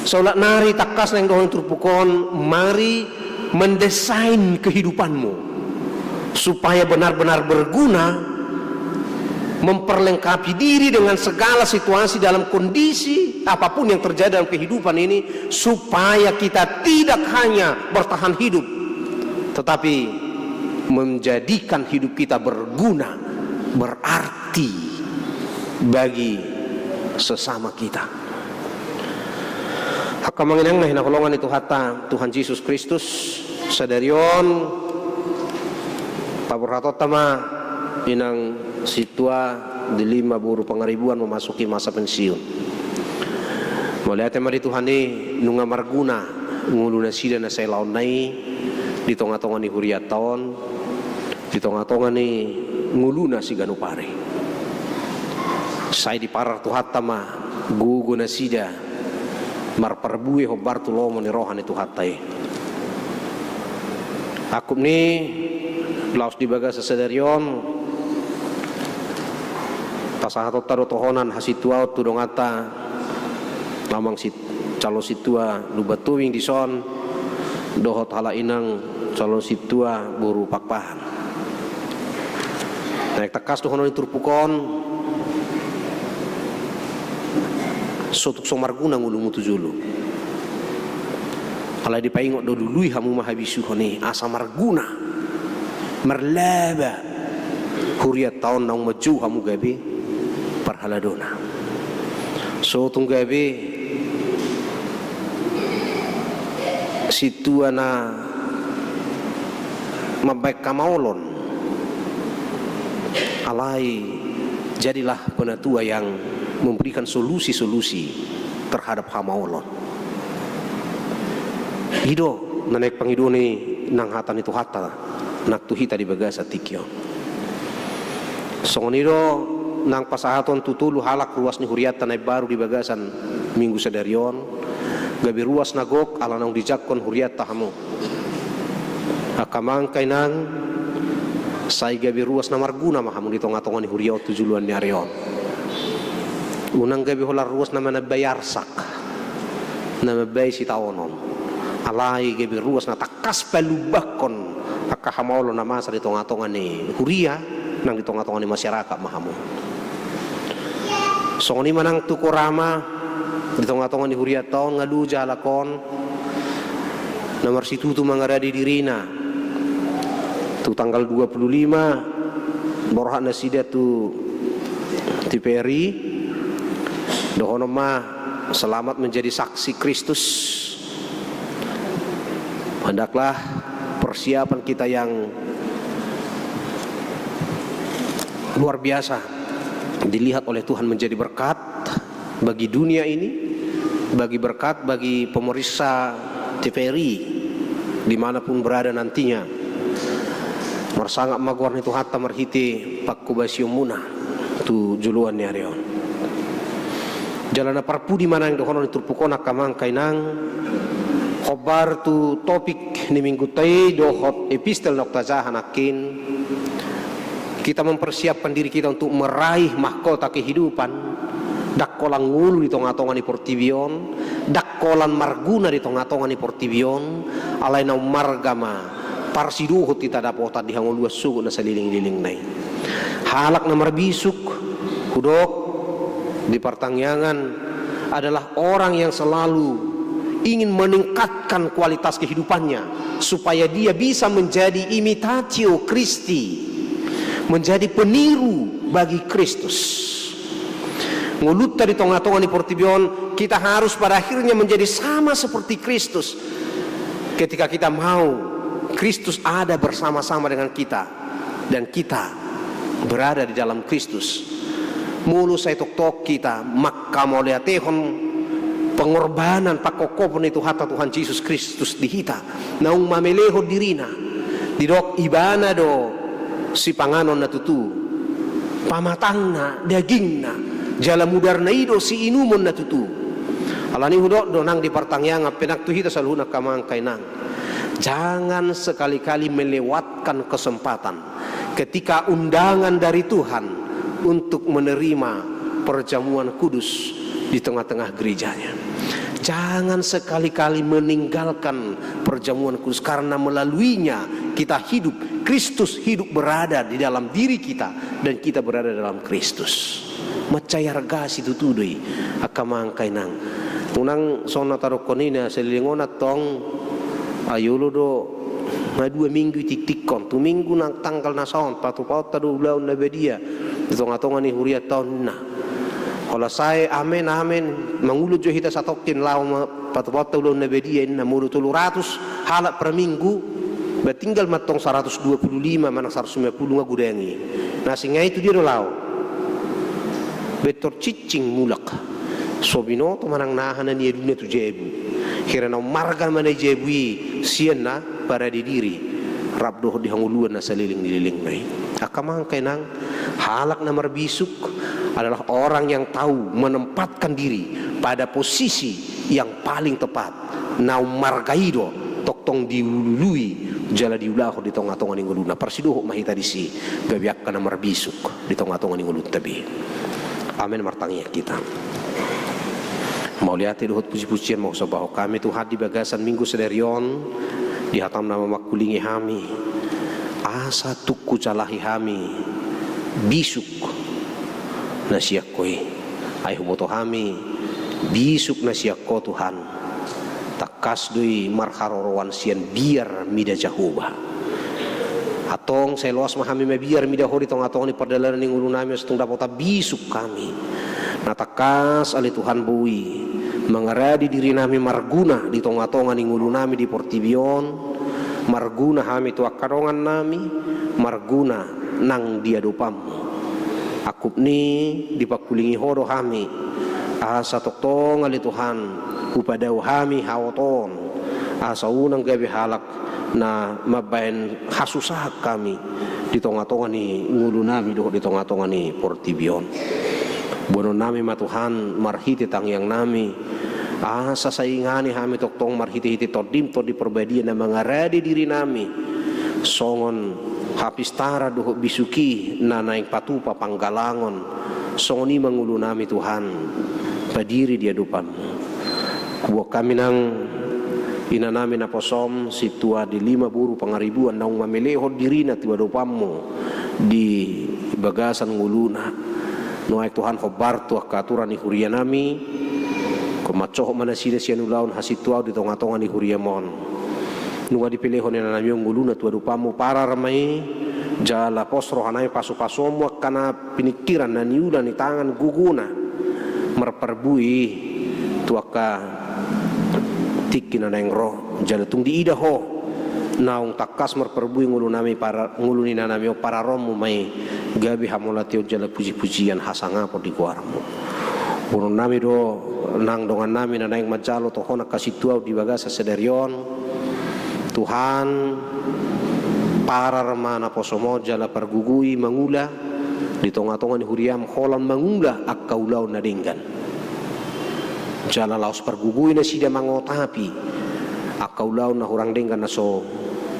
saulak nari tangkas naeng dohon turpuk on, mari mendesain kehidupanmu supaya benar-benar berguna, memperlengkapi diri dengan segala situasi dalam kondisi apapun yang terjadi dalam kehidupan ini, supaya kita tidak hanya bertahan hidup, tetapi menjadikan hidup kita berguna, berarti bagi sesama kita. Angka amang inang na hinaholongan ni Tuhanta, Tuhan Jesus Kristus, sadari on paborhatonta ma inang sintua Delima boru Pangaribuan memasuki masa pensiun. Mauliate ma di Tuhan i, nunga marguna ngolu nasida na sailaonna i di tongatonga ni hurianta on, di tongatonga ni ngoluna siganup ari. Sai diparar Tuhanta ma gogo nasida marparbue hombar tu lomo ni roha ni Tuhanta i. Angkup ni laos di bagasan sadari on, pasahatonta do tohonan hasintuaon tu donganta, amang sit-, calon sintua Lumban Tobing dison, dohot halak inang calon sintua boru Pakpahan. Naeng tangkas dohonon ni turpuk on, so tung so marguna ngolumu tu jolo. Alai dipaingot do, lului hamu ma habisuhon i asa marguna, marlaba hurianta on naung manjou hamu gabe parhaladona. So tung gabe sintua na mambaen hamaolon, alai jadilah penatua yang memberikan solusi-solusi terhadap hamaolon. I do na naeng pangidoan ni nang hata ni Tuhanta nang tu hita di bagasan tingki on. Songon i do nang pasahaton tu tolu halak ruas ni hurianta na imbaru di bagasan minggu sadari on, gabe ruas na gok ala naung dijangkon hurianta hamu. Angka amang, angka inang, sai gabe ruas na marguna ma hamu di tongatonga ni huria on tu joloan ni ari on. Unang gabe holan ruas na manambai arsak, na mambaen sitaonon, alai gabe ruas na tangkas palumbahon angka hamaolon na masa di tongatonga ni huria, nang di tongatonga ni masyarakat ma hamu. Songon i ma nang tu Korama, di tongatonga ni hurianta on nga loja halak on na marsitutu mangaradi dirina. Tu tanggal dua puluh lima borhat nasida tu T V R I, dohonon ma selamat menjadi saksi Kristus. Hendaklah persiapan kita yang luar biasa dilihat oleh Tuhan menjadi berkat bagi dunia ini, bagi berkat bagi pemirsa T V R I dimanapun berada nantinya. Marsangap ma goar ni Tuhanta marhite panghobasionmuna tu joloan ni ari on. Jala na parpudi ma naeng dohonon ni turpuk on, angka amang, angka inang, hombar tu topik ni minggunta i dohot epistel naung tajaha nangkin. Kita mempersiapkan diri kita untuk meraih mahkota kehidupan. Ndang holan ngolu di tongatonga ni portibi on, ndang holan marguna di tongatonga ni portibi on, alai na ummarga ma parsidohot hita dapotan di hangoluan sogot na salelenglelengna i. Halak na marbisuk, hudok, di partangiangan adalah orang yang selalu ingin meningkatkan kualitas kehidupannya supaya dia bisa menjadi imitatio Christi, menjadi peniru bagi Kristus. Ngolunta di tongatonga ni portibi on, kita harus pada akhirnya menjadi sama seperti Kristus. Ketika kita mau Kristus ada bersama-sama dengan kita, dan kita berada di dalam Kristus. Molo sai tongtong hita manghamauliatehon pengorbanan, pangkophopon ni Tuhanta Tuhan Jesus Kristus di hita, naung mamelehon dirina, didok Ibana do sipanganon na tutu, pamatangna, dagingna, jala mudarna i do siinumon na tutu. Alani hudok do nang di partangiangan pe nang tu hita saluhutna, angka amang, angka inang, jangan sekali-kali melewatkan kesempatan ketika undangan dari Tuhan untuk menerima perjamuan kudus di tengah-tengah gereja-Nya. Jangan sekali-kali meninggalkan perjamuan kudus, karena melaluinya kita hidup, Kristus hidup berada di dalam diri kita, dan kita berada dalam Kristus. Mansai arga situtu do i, angka amang, angka inang. Unang songon na tadokhon i na saleleng on antong, ai olo do Nga dua minggu itiktikkon, tu minggu na tanggal na saon patupaonta do ulaon na badia di tongatonga ni hurianta on, ninna. Holan sae amen amen, mangulon jo hita satongkin laho ma patupaonta ulaon na badia, ninna. Molo tolu ratus halak per minggu, ba tinggal ma antong saratus dua pulu lima manang saratus lima pulu nga godang i. Na asing nga i tu dia do laho? Bentor cicing mulak. So binoto manang na aha na nialuna tu jabu. Hira na ummarga ma na i jabu i sian na parade diri rap dohot di hangoluan na saleleng ni lelengna i. Angka amang, angka inang, halak na marbisuk adalah orang yang tahu menempatkan diri pada posisi yang paling tepat. Na ummarga i do tongtong diulului jala diulahon di tongatonga ni ngoluna. Parsidohot ma hita disi gabe angka na marbisuk di tongatonga ni ngolunta be. Amen. Martangiang hita. Mauliate dohot pujipujian ma husomba hami, Tuhan, di bagasan minggu sadari on, di hataM na mamangkulingi hami, asa tung hujalahi hami bisuk na sian Ho i. Ai huboto hami, bisuk na sian Ho, Tuhan, tangkas do i marharoroan sian biar mida Jahowa. Antong sai loas ma hami mabiar mida Ho di tongatonga ni pardalanan ni ngolunami, asa tung dapotan bisuk hami. Na tangkas, ale Tuhan, boi mangaradi dirinami marguna di tongatonga ni ngolunami di portibi on, marguna hami tu angka dongannami, marguna nang di adopanMu. Angkup ni i dipangkulingi Ho do hami, asa tongtong, ale Tuhan, hupadao hami haotoon, asa unang gabe halak na mambahen hasusahan hami di tongatonga ni ngolunami dohot di tongatonga ni portibi on. Boanonnami ma, Tuhan, marhite tangiangnami, asa sai ingani hami tongtong marhitehite TondiM, Tondi Parbadia na mangarade dirinami songon hapistaran dohot bisuk i na naeng patupa panggalangon. Songon i ma ngolunami, Tuhan, padiri di adopanMu. Huboan hami nang inanami naposoM, Sintua Delima boru Pangaribuan, naung mamelehon dirina tu adopanMu di bagasan ngoluna. Nuaeng, Tuhan, hombar tu angka aturan ni hurianami, Ho mansohot ma nasida sian ulaon hasintuaon di tongatonga ni huriaM on. Nunga dipelehon inanami on ngoluna tu adopanMu, parar ma i, jala pos rohanami, pasupasuonMu angka na piningkiran, na niula, ni tangan gogona marparbue i tu angka tingki na naeng ro. Jala tung diida Ho naung tangkas marparbue ngolunami, para-, ngolu ni inanami on, pararonMu ma i gabe hamauliateon jala pujipujian, hasangapon di goarMu. Boanonnami do nang dongannami na naeng manjalo tu Ho nang hasintuaon di bagasan sadari on. Tuhan, parar ma naposoM on jala pargogoi mangula di tongatonga ni huriaM, holan mangula angka ulaon na denggan. Jala laos pargogoi nasida mangotapi angka ulaon na hurang denggan na so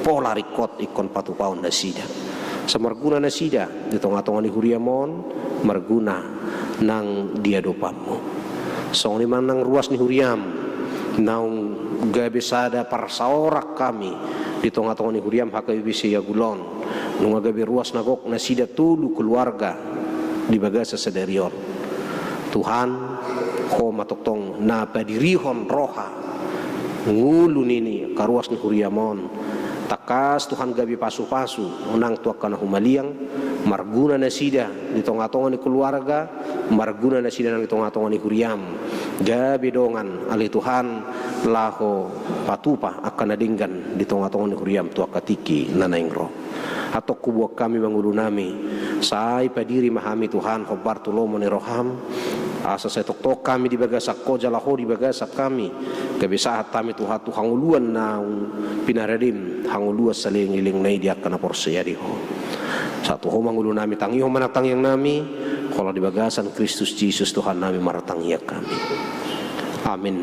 pola ringkot ingkon patupaon nasida. Asa marguna nasida di tongatonga ni huriaM on, marguna nang di adopanMu. Songon i ma nang ruas ni huriaM, naung gabe sada parsaoran hami di tongatonga ni huriaM H K B P Siagulon. Nunga gabe ruas na gok nasida tolu keluarga di bagasan sadari on. Tuhan, Ho ma tongtong na padirihon roha, ngolu ni angka ruas ni huriaM on. Tangkas, Tuhan, gabe pasupasu nang tu angka na humaliang, marguna nasida di tongatonga ni keluarga, marguna nasida nang di tongatonga ni huriaM. Gabe dongan, ale Tuhan, laho patupa angka na denggan di tongatonga ni huriaM tu angka tingki na naeng ro. Antong huboan hami ma ngolunami, sai padiri ma hami, Tuhan, hombar tu lomo ni rohaM, asa sai tongtong hami di bagasan Ho jala Ho di bagasan hami. Gabe sahat hami, Tuhan, tu hangoluan naung pinaradeM, hangoluan saleleng ni lelengna i di angka na porsea di Ho. Sahat tu Ho ma ngolunami, tangihon ma nang tangiangnami, holan di bagasan Kristus Jesus Tuhannami martangiang hami. Amin.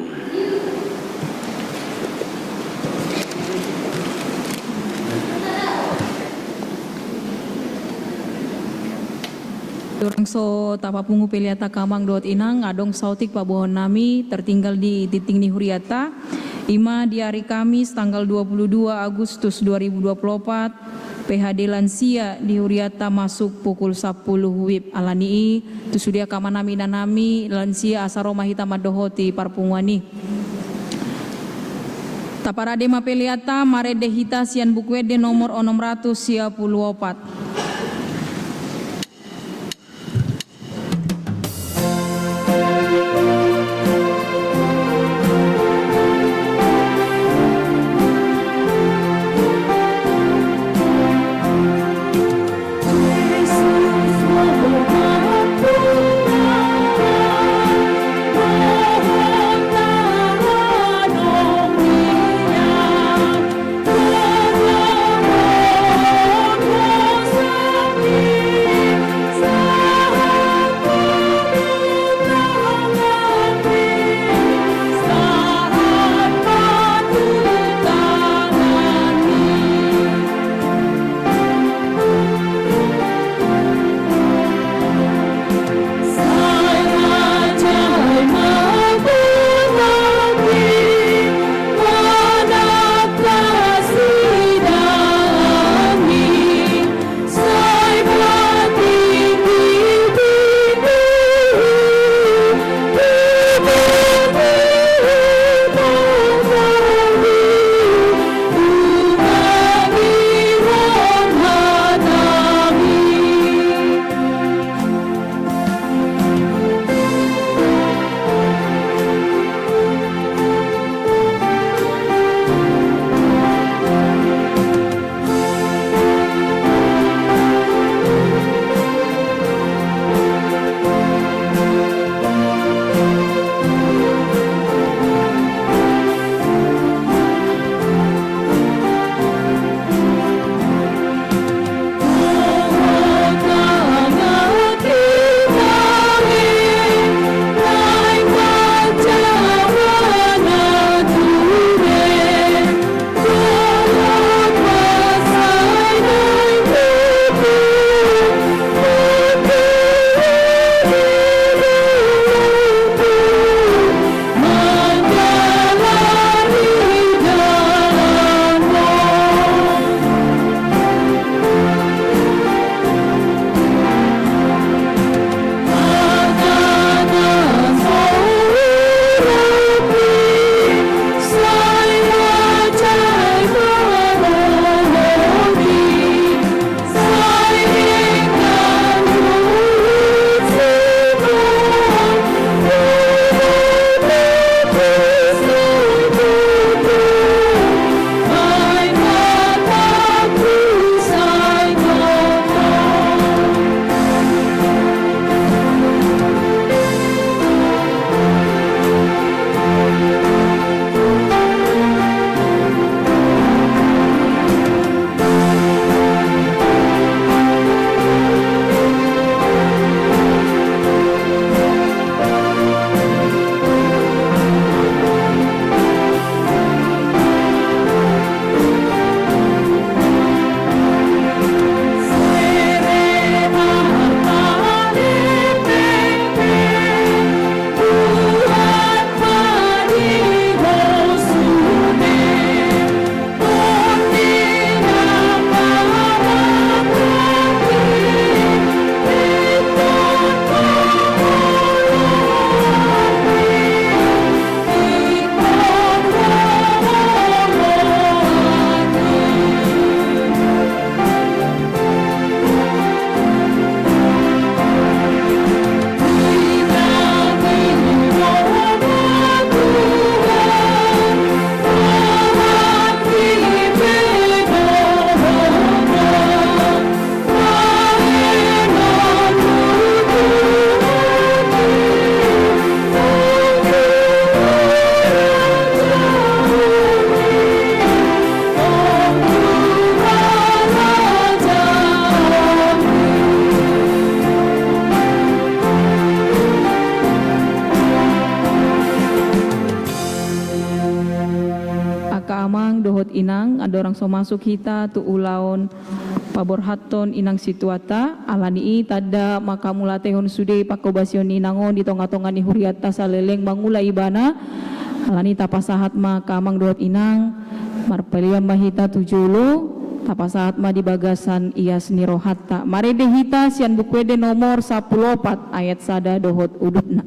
Durang so tapapungu pelean ta, angka amang dohot inang, adong saotik paboaonnami tertinggal di tingting ni hurianta. I ma di ari Kamis tanggal dua puluh dua Agustus dua ribu dua puluh empat, P H D lansia di hurianta masuk pukul sapuluh WIB. Alani i, tu sude angka amanami, inanami lansia, asa ro ma hita mandohoti parpunguan i. Taparade ma peleanta, marende hita sian Buku Ende nomor onom ratus sia pulu opat. Angka amang dohot inang, andorang so masuk hita tu ulaon paborhathon inang situata, alani i tanda ma hamu latehon sude pangkobasion ni inang on di tongatonga ni hurianta saleleng mangula ibana. Alani i tapasahat ma angka amang dohot inang, marpelean ma hita tu jolo, tapasahat ma di bagasan ias ni rohanta. Marende hita sian Buku Ende nomor sampulu opat ayat sada dohot udutna.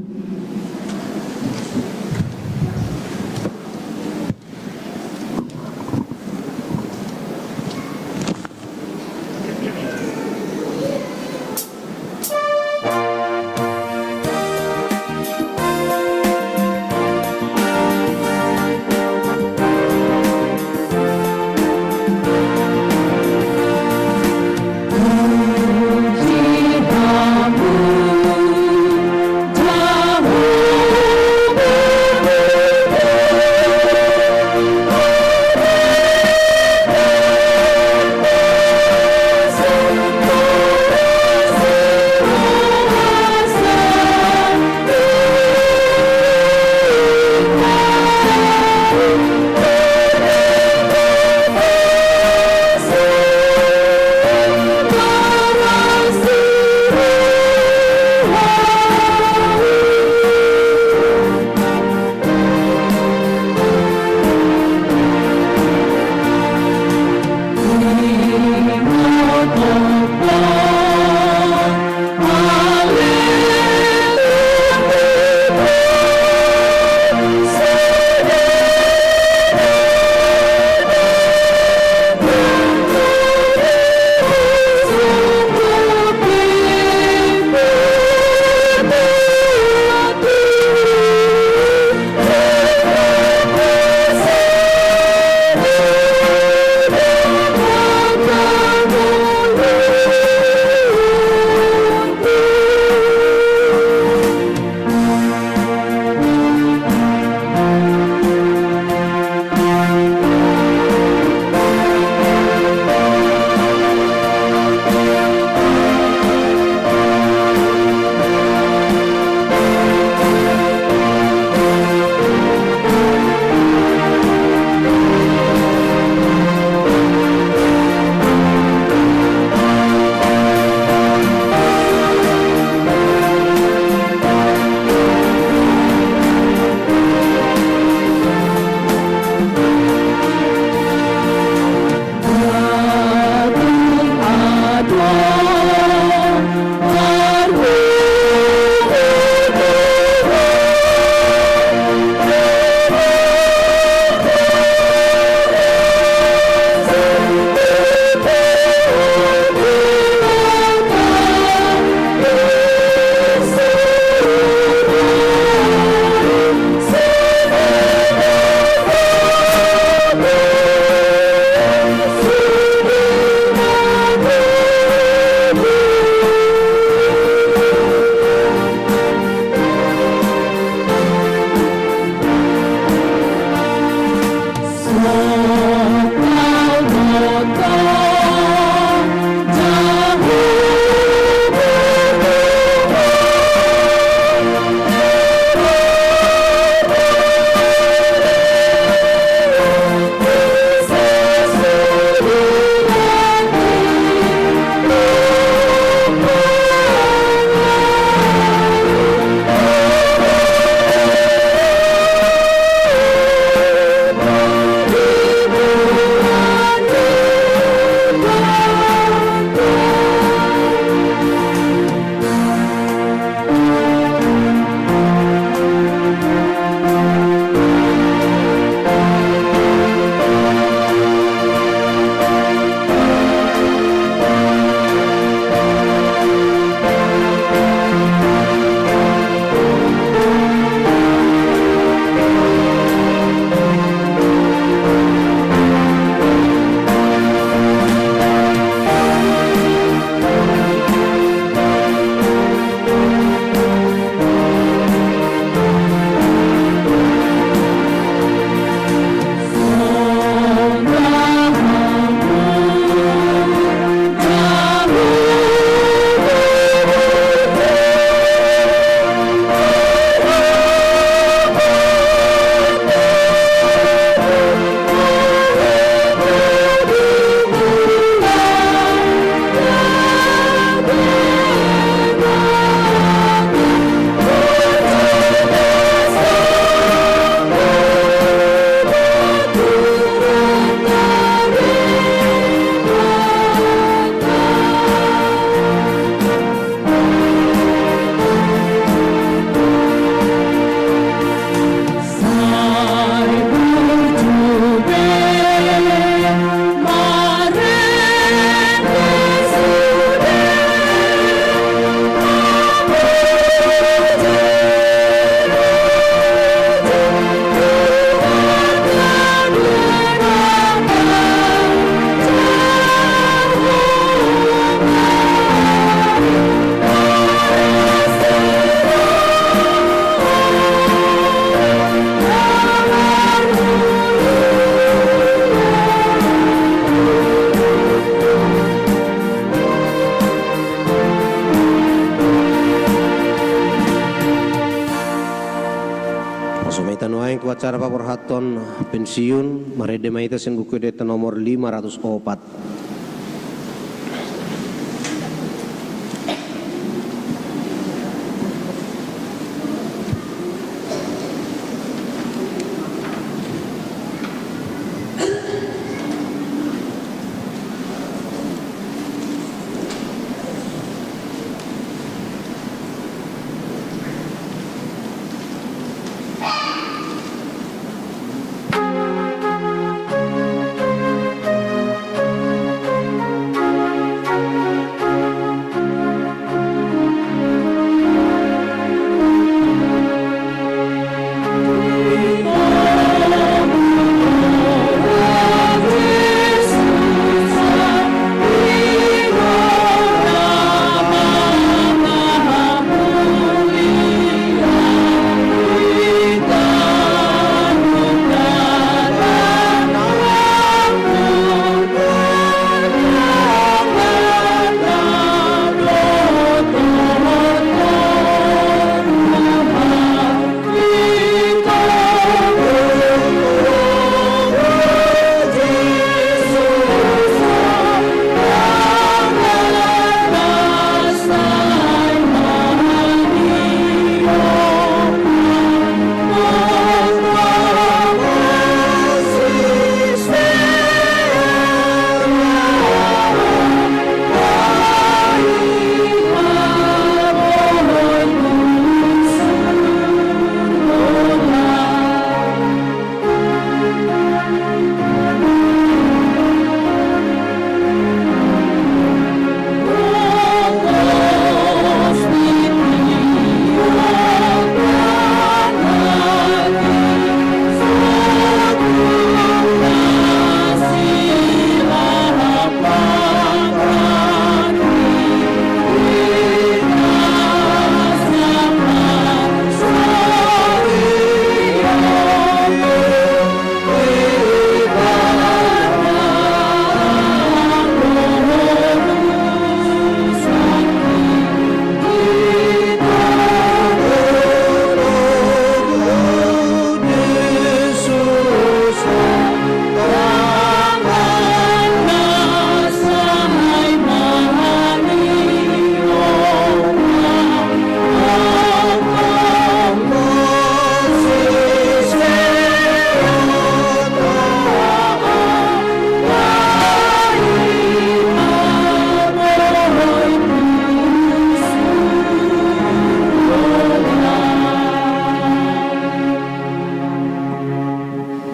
Langsung ma hita nuaeng tu acara paborhathon pensiun, marende ma hita sian Buku Ende nomor lima ratus opat.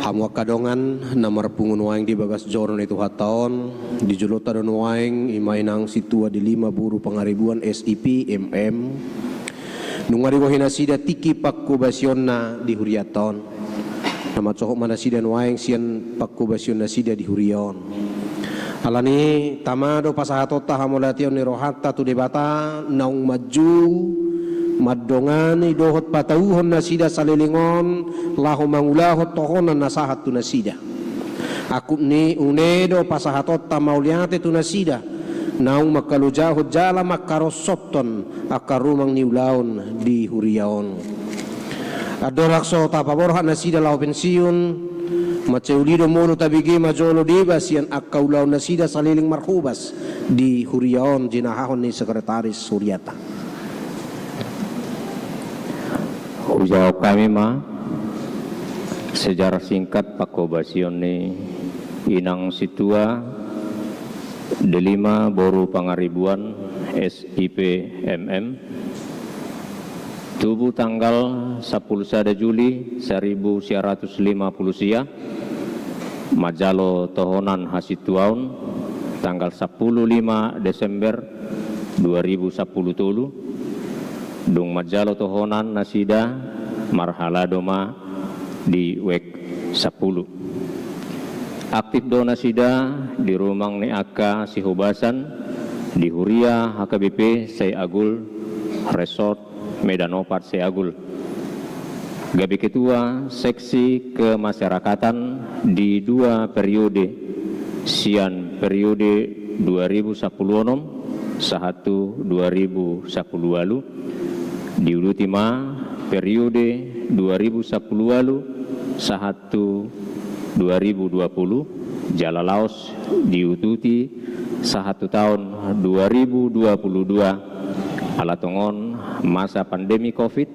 Hamu angka dongan na marpungu nuaeng di bagas joro ni Tuhanta on, di jolonta do nuaeng i ma inang sintua Delima boru Pangaribuan, S I P, M M. Nunga dibohi nasida tingki panghobasionna di hurianta on. Na mansohot ma nasida nuaeng sian panghobasionnasida di huria on. Alani i, tama do pasahatonta hamauliateon ni rohanta tu Debata naung maju mandongani dohot patauhon nasida saleleng on laho mangulahon tohonan na sahat tu nasida. Angkup ni i, une do pasahatonta mauliate tu nasida naung mangkalojahon jala mangkarosothon angka rumang ni ulaon di huria on. Andorang so tapaborhat nasida laho pensiun, mansai uli do molo tabege ma jolo deba sian angka ulaonnasida saleleng marhobas di huria on jinahahon ni sekretaris huriata. Hujawab hami ma sejarah singkat panghobasion ni inang sintua Delima boru Pangaribuan, S I P, M M. Tubu tanggal sampulu sada Juli saribu sia ratus lima pulu sia, manjalo tohonan hasintuaon tanggal sampulu lima Desember dua ribu sampulu tolu, dung manjalo tohonan nasida marhalado ma di W E K sampulu. Aktif do nasida di rumang ni angka sihobasan di huria H K B P Saiagul, Resort Medan Opat Saiagul. Gabe ketua seksi kemasyarakatan di dua periode, sian periode dua ribu sampulu onom sahat tu dua ribu sampulu ualu, diuduti ma periode dua ribu sapuluh ualu sahat tu dua ribu dua puluh, jala laos diututi sahat tu taon dua ribu dua puluh dua, ala tongon masa pandemi covid,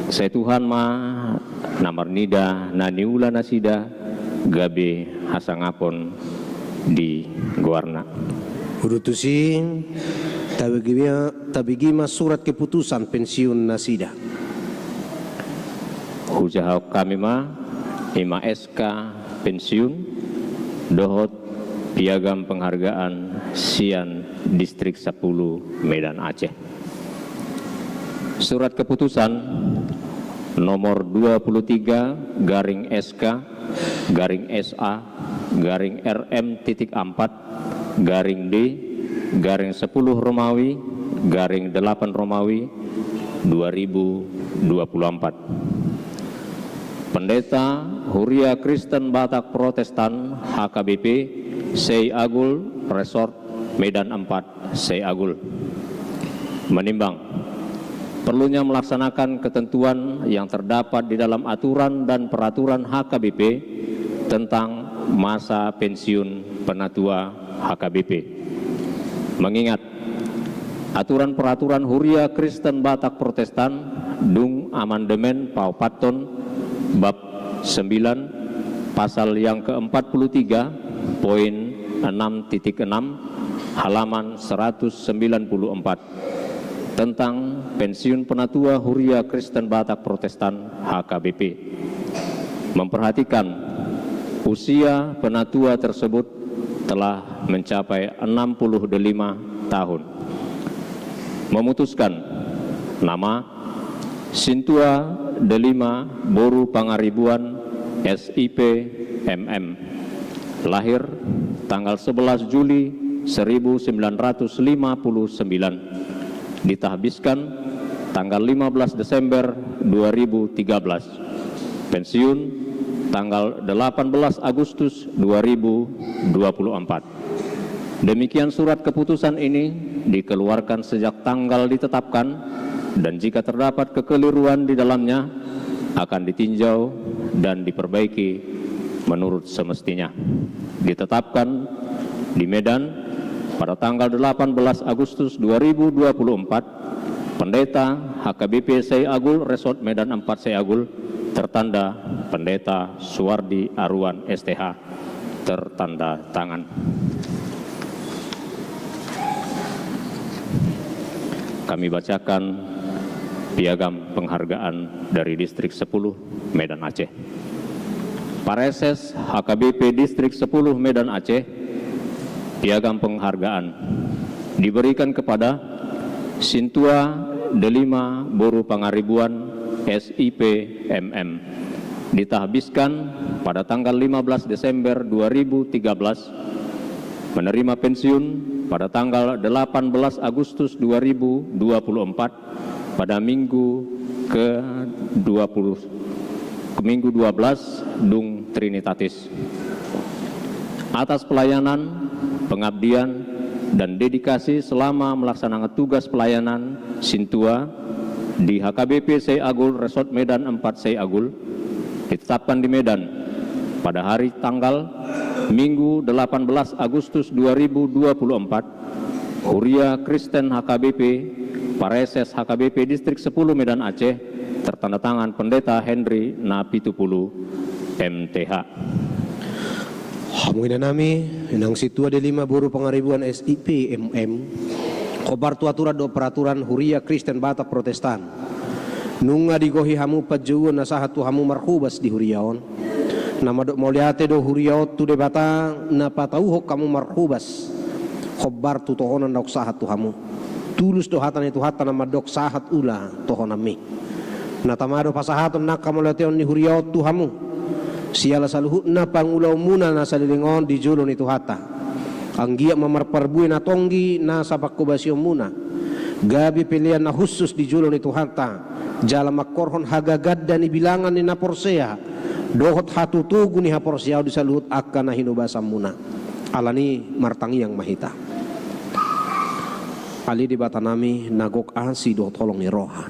sai Tuhan ma na marnida na niula nasida gabe hasangapon di goarna. Udutusi, tabegi ma, tabegi ma surat keputusan pensiun nasida. Hujahahon hami ma, ima S K pensiun dohot piagam penghargaan sian Distrik Sepuluh Medan Aceh. Surat keputusan nomor dua puluh tiga garing S K garing S A garing R M titik empat garing D garing sepuluh Romawi garing delapan Romawi dua ribu dua puluh empat. Pendeta Huria Kristen Batak Protestan H K B P Sei Agul Resort Medan Empat Sei Agul. Menimbang perlunya melaksanakan ketentuan yang terdapat di dalam aturan dan peraturan H K B P tentang masa pensiun penatua H K B P. Mengingat aturan peraturan Huria Kristen Batak Protestan dung amandemen paopathon bab sembilan pasal yang keempat puluh tiga poin enam titik enam halaman seratus sembilan puluh empat tentang pensiun penatua Huria Kristen Batak Protestan H K B P. Memperhatikan usia penatua tersebut telah mencapai enam puluh lima tahun. Memutuskan nama Sintua Delima Boru Pangaribuan S I P M M. Lahir tanggal sebelas Juli seribu sembilan ratus lima puluh sembilan. Ditahbiskan tanggal lima belas Desember dua ribu tiga belas. Pensiun tanggal delapan belas Agustus dua ribu dua puluh empat. Demikian surat keputusan ini dikeluarkan sejak tanggal ditetapkan, dan jika terdapat kekeliruan di dalamnya, akan ditinjau dan diperbaiki menurut semestinya. Ditetapkan di Medan pada tanggal delapan belas Agustus dua ribu dua puluh empat, Pendeta H K B P Sei Agul Resort Medan Empat Sei Agul, tertanda Pendeta Suwardi Aruan S T H, tertanda tangan. Kami bacakan piagam penghargaan dari Distrik Sepuluh Medan Aceh. Pareses H K B P Distrik Sepuluh Medan Aceh, piagam penghargaan diberikan kepada Sintua Delima Boru Pangaribuan S I P M M, ditahbiskan pada tanggal lima belas Desember dua ribu tiga belas, menerima pensiun pada tanggal delapan belas Agustus dua ribu dua puluh empat, pada minggu ke dua puluh, ke minggu dua belas dung Trinitatis. Atas pelayanan, pengabdian, dan dedikasi selama melaksanakan tugas pelayanan Sintua di H K B P Sei Agul Resort Medan Empat Sei Agul, ditetapkan di Medan pada hari tanggal Minggu delapan belas Agustus dua ribu dua puluh empat, Huria Kristen H K B P, Pareses H K B P Distrik Sepuluh Medan Aceh, tertanda tangan Pendeta Henry Napitupulu, M T H. Hamu inanami, inang Sintua Delima Boru Pangaribuan S I P M M, hombar tu aturan dohot peraturan Huria Kristen Batak Protestan. Nunga digohi hamu panjouon na sahat tu hamu marhobas di huria on. Na mandok mauliate do huria on tu Debata na patauhon hamu marhobas, hombar tu tohonan naung sahat tu hamu. Tulus do hata ni Tuhanta na mandok sahat ula tohonanmi. Na tama do pasahaton nangkin mauliateon ni huria on tu hamu, siala saluhutna pangulaonmuna na saleleng on di jolo ni Tuhanta. Anggiat ma marparbue na tonggi nasa panghobasionmuna, gabe pelean na hushus di jolo ni Tuhanta, jala mangkorhon hagaganda ni bilangan ni na porsea dohot hatotogu ni haporseaon di saluhut angka na hinobasanmuna. Alani i martangiang ma hita. Ale Debatanami na gok asi dohot holong ni roha,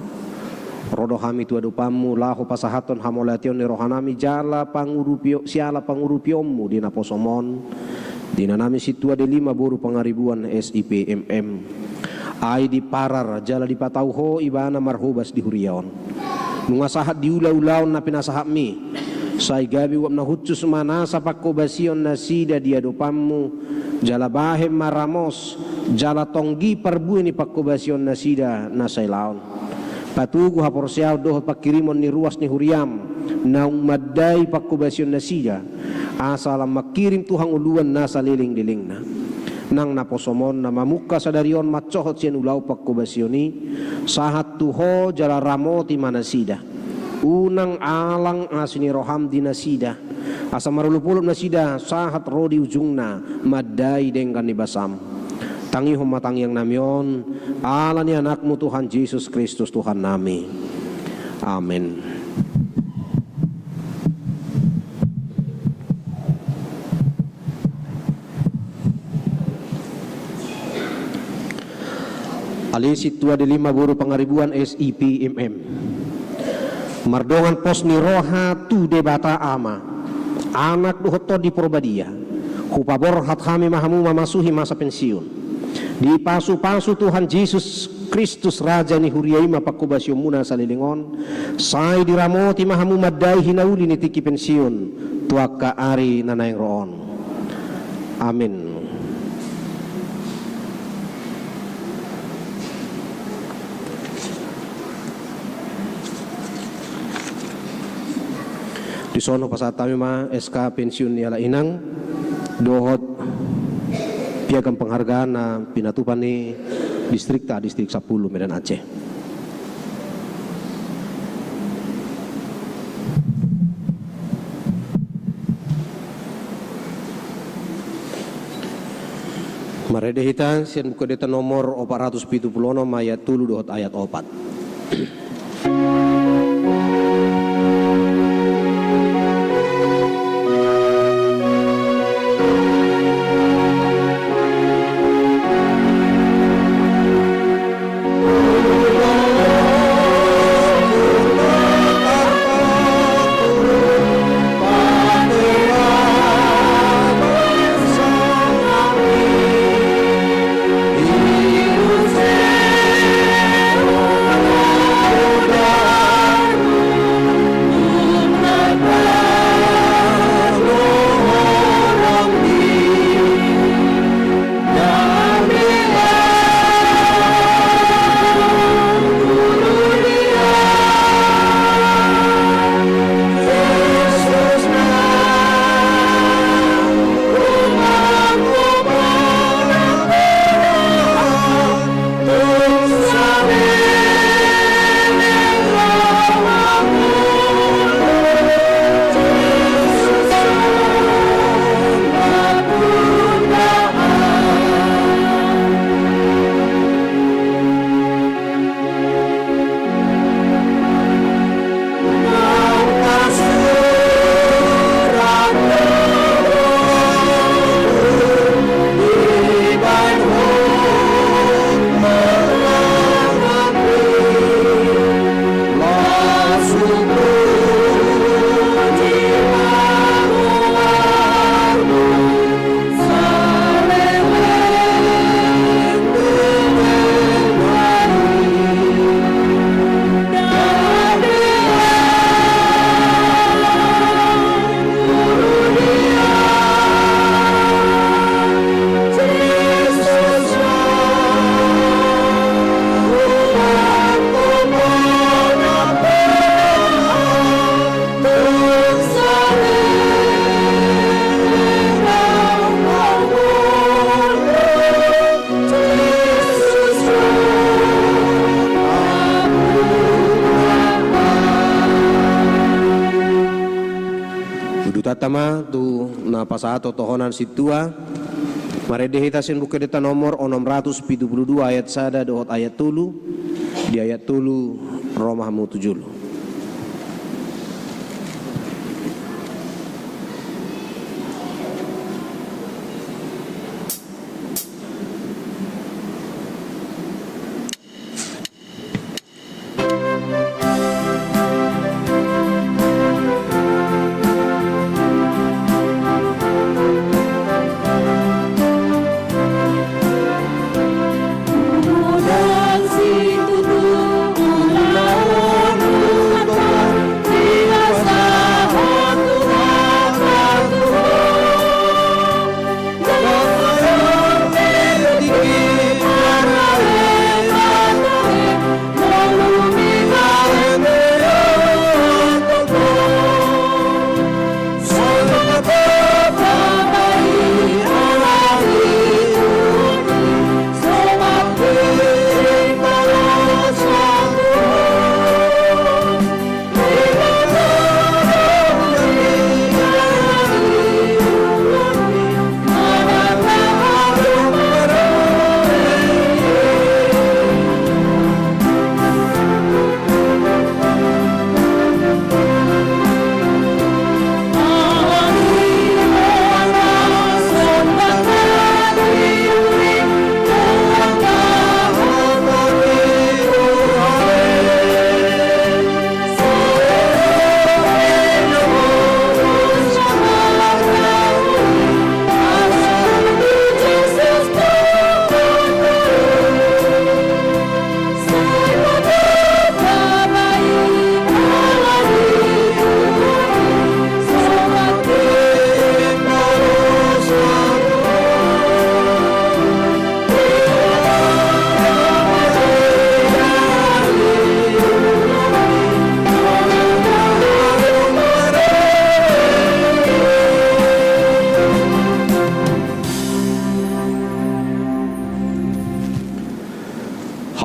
Ro do hami tu adopanmu laho pasahathon hamauliateon ni rohanami jala pangurupio-, siala pangurupionmu di naposom on, di inanami Sintua Delima boru Pangaribuan S I P M M. Ai diparar jala dipatau Ho ibana marhobas di huria on. Nunga sahat di ulaulaon na pinasahatmi, sai gabe uap na hushus ma nasa panghobasion nasida di adopanmu, jala bahen ma ramos jala tonggi parbue ni panghobasion nasida na sailaon. Patogu haporseaon dohot pangkirimon ni ruas ni huriam naung mandai panghobasion nasida, asa lam mangkirim tu hangoluan na salelenglelengna. Nang naposom on na mamungka sadari on mansohot sian ulaon panghobasion i, sahat tu Ho jala ramoti ma nasida. Unang alang asi ni roham di nasida, asa marolopolop nasida sahat ro di ujungna mandai denggan ni basam. Tangihon ma tangiangnami on ala ni Anakmu Tuhan Jesus Kristus Tuhannami. Amen. Ale Sintua Delima boru Pangaribuan S I P M M. Mardongan pos ni roha tu Debata Ama, Anak dohot Tondi Porbadia, hupaborhat hami ma hamu mamasuhi masa pensiun. Dipasupasu Tuhan Jesus Kristus Raja ni huria i ma panghobasionmu na saleleng on, sai diramoti ma hamu mandai hinauli ni tingki pensiun tu angka ari na naeng ro on. Amin. Dison hupasahat hami ma S K pensiun ni halak inang dohot piagam penghargaan na pinatupa ni distrikta, Distrik Sampulu Medan Aceh. Marende hita sian Buku Ende nomor opat ratus pitu pulu onom, ayat tolu dohot ayat opat. Udutanta ma tu na pasahat tohonan sintua. Marende hita sian Buku Endenta nomor onom ratus pitu pulu dua ayat sada dohot ayat tolu. Di ayat tolu ro ma hamu tu jolo.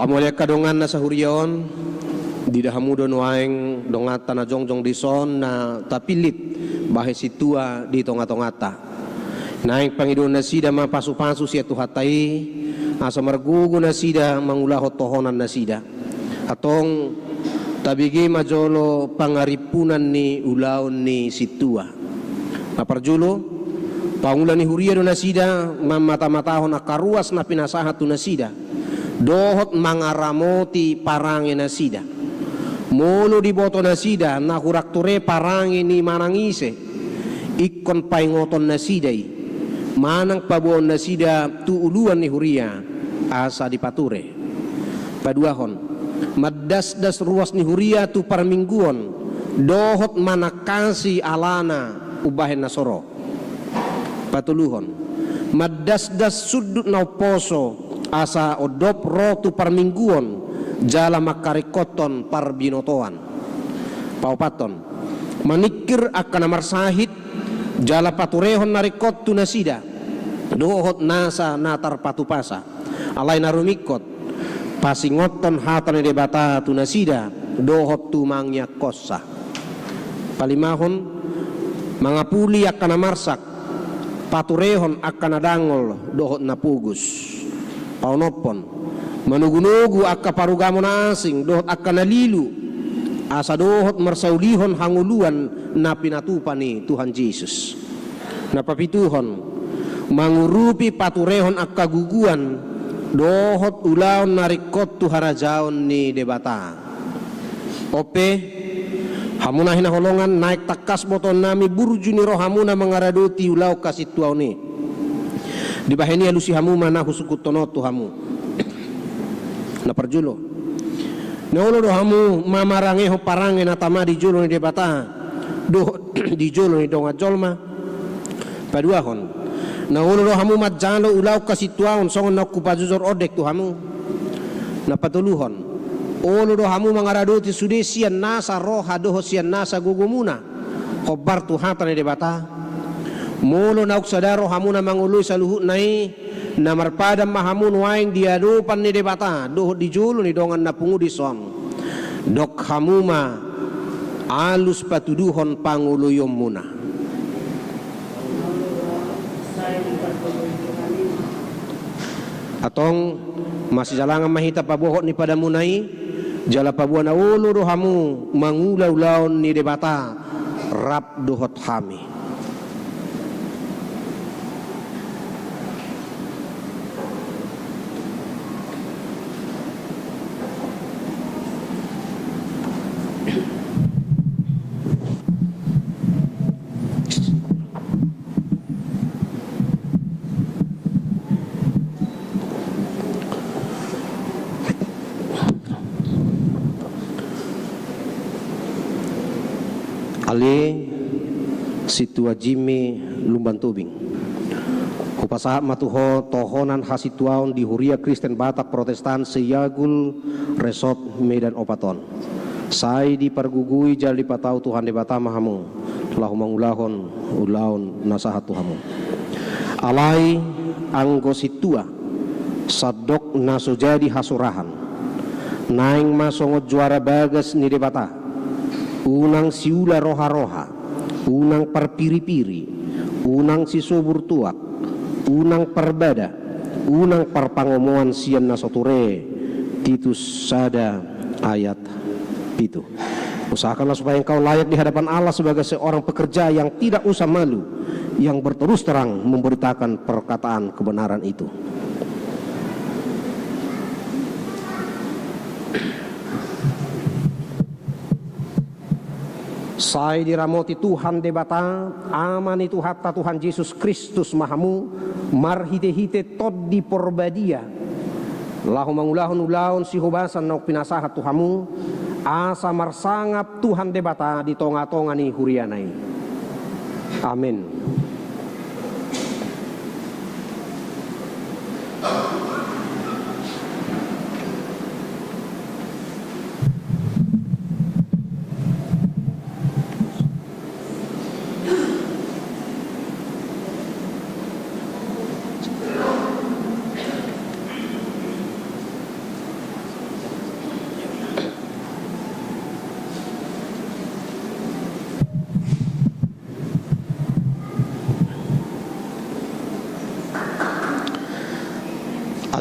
Mauliate angka dongan na sahuria on, diida hamu do nuaeng donganta na jongjong dison na tapillit bahen sintua di tongatonganta. Naeng pangidoon nasida ma pasupasu sian Tuhanta i, asa margogo nasida mangulahon tohonan nasida. Antong tabege ma jolo pangarimpunan ni ulaon ni sintua. Na parjolo, pangula ni huria do nasida mamatamatahon angka ruas na pinasahat tu nasida dohot mangaramoti parange nasida. Molo diboto nasida na hurang ture parange ni manang ise, ingkon paingoton nasida i, manang paboaon nasida tu uluan ni huria asa dipature. Paduahon, mandasdas ruas ni huria tu parmingguon dohot manangkasi alana umbahen na so ro. Patoluhon, mandasdas sundut na umposo asa ondop ro tu parmingguon jala mangkaringkothon parbinotoan. Paopathon, maningkir angka na marsahit jala paturehon na ringkot tu nasida dohot nasa na tarpatupasa. Alai na rumingkot, pasingothon hata ni Debata tu nasida dohot tu mangiangkonsa. Palimahon, mangapuli angka na marsak, paturehon angka na dangol dohot na pogos. Paonomhon, manogunogu angka parugamo na asing dohot angka na lilu, asa dohot marsaulihon hangoluan na pinatupa ni Tuhan Jesus. Na papituhon, mangurupi paturehon angka guguan dohot ulaon na ringkot tu harajaon ni Debata. On pe, hamu na hinaholongan, naeng tangkas botoonnami burju ni rohamuna mangaradoti ulaon hasintuaon i. Dibahen i alusi hamu ma na husungkunhon on tu hamu. Na parjolo, na olo do hamu mamarangehon parange na tama di jolo ni Debata dohot di jolo ni dongan jolma? Paduahon, na olo do hamu manjalo ulaon hasintuaon songon naung hupajojor ondeng tu hamu? Na patoluhon, olo do hamu mangaradoti sude sian nasa roha dohot sian nasa gogomuna hombar tu hata ni Debata? Molo naung sada rohamuna mangoloi saluhutna i, na marpadan ma hamu nuaeng di adopan ni Debata dohot di jolo ni dongan na pungu dison. Dok hamu ma alus patuduhon pangoloionmuna. Antong masijalangan ma hita pabohot ni padamuna i, jala paboa na olo do hamu mangula ulaon ni Debata rap dohot hami. Ale Sintua Jimmy Lumban Tobing, hupasahat ma tu ho tohonan hasintuaon di Huria Kristen Batak Protestan se-Iagul, Resort Medan Opat on. Sai dipargogoi jala dipatau Tuhan Debata ma hamu laho mangulahon ulaon na sahat tu hamu. Alai anggo sintua, sandok na so jadi hasurahan, naeng ma songon juara bagas ni Debata. Unang siula roharoha, unang parpiripiri, unang sisobur tuak, unang parbada, unang parpangomoan sian na so ture. Titus sada ayat pitu. Usahakanlah supaya engkau layak di hadapan Allah sebagai seorang pekerja yang tidak usah malu, yang berterus terang memberitakan perkataan kebenaran itu. Sai diramoti Tuhan Debata, Ama ni Tuhanta Tuhan Jesus Kristus ma hamu, marhitehite Tondi Porbadia, laho mangulahon ulaon sihobasan naung pinasahat tu hamu, asa marsangap Tuhan Debata di tongatonga ni huriana i. Amen.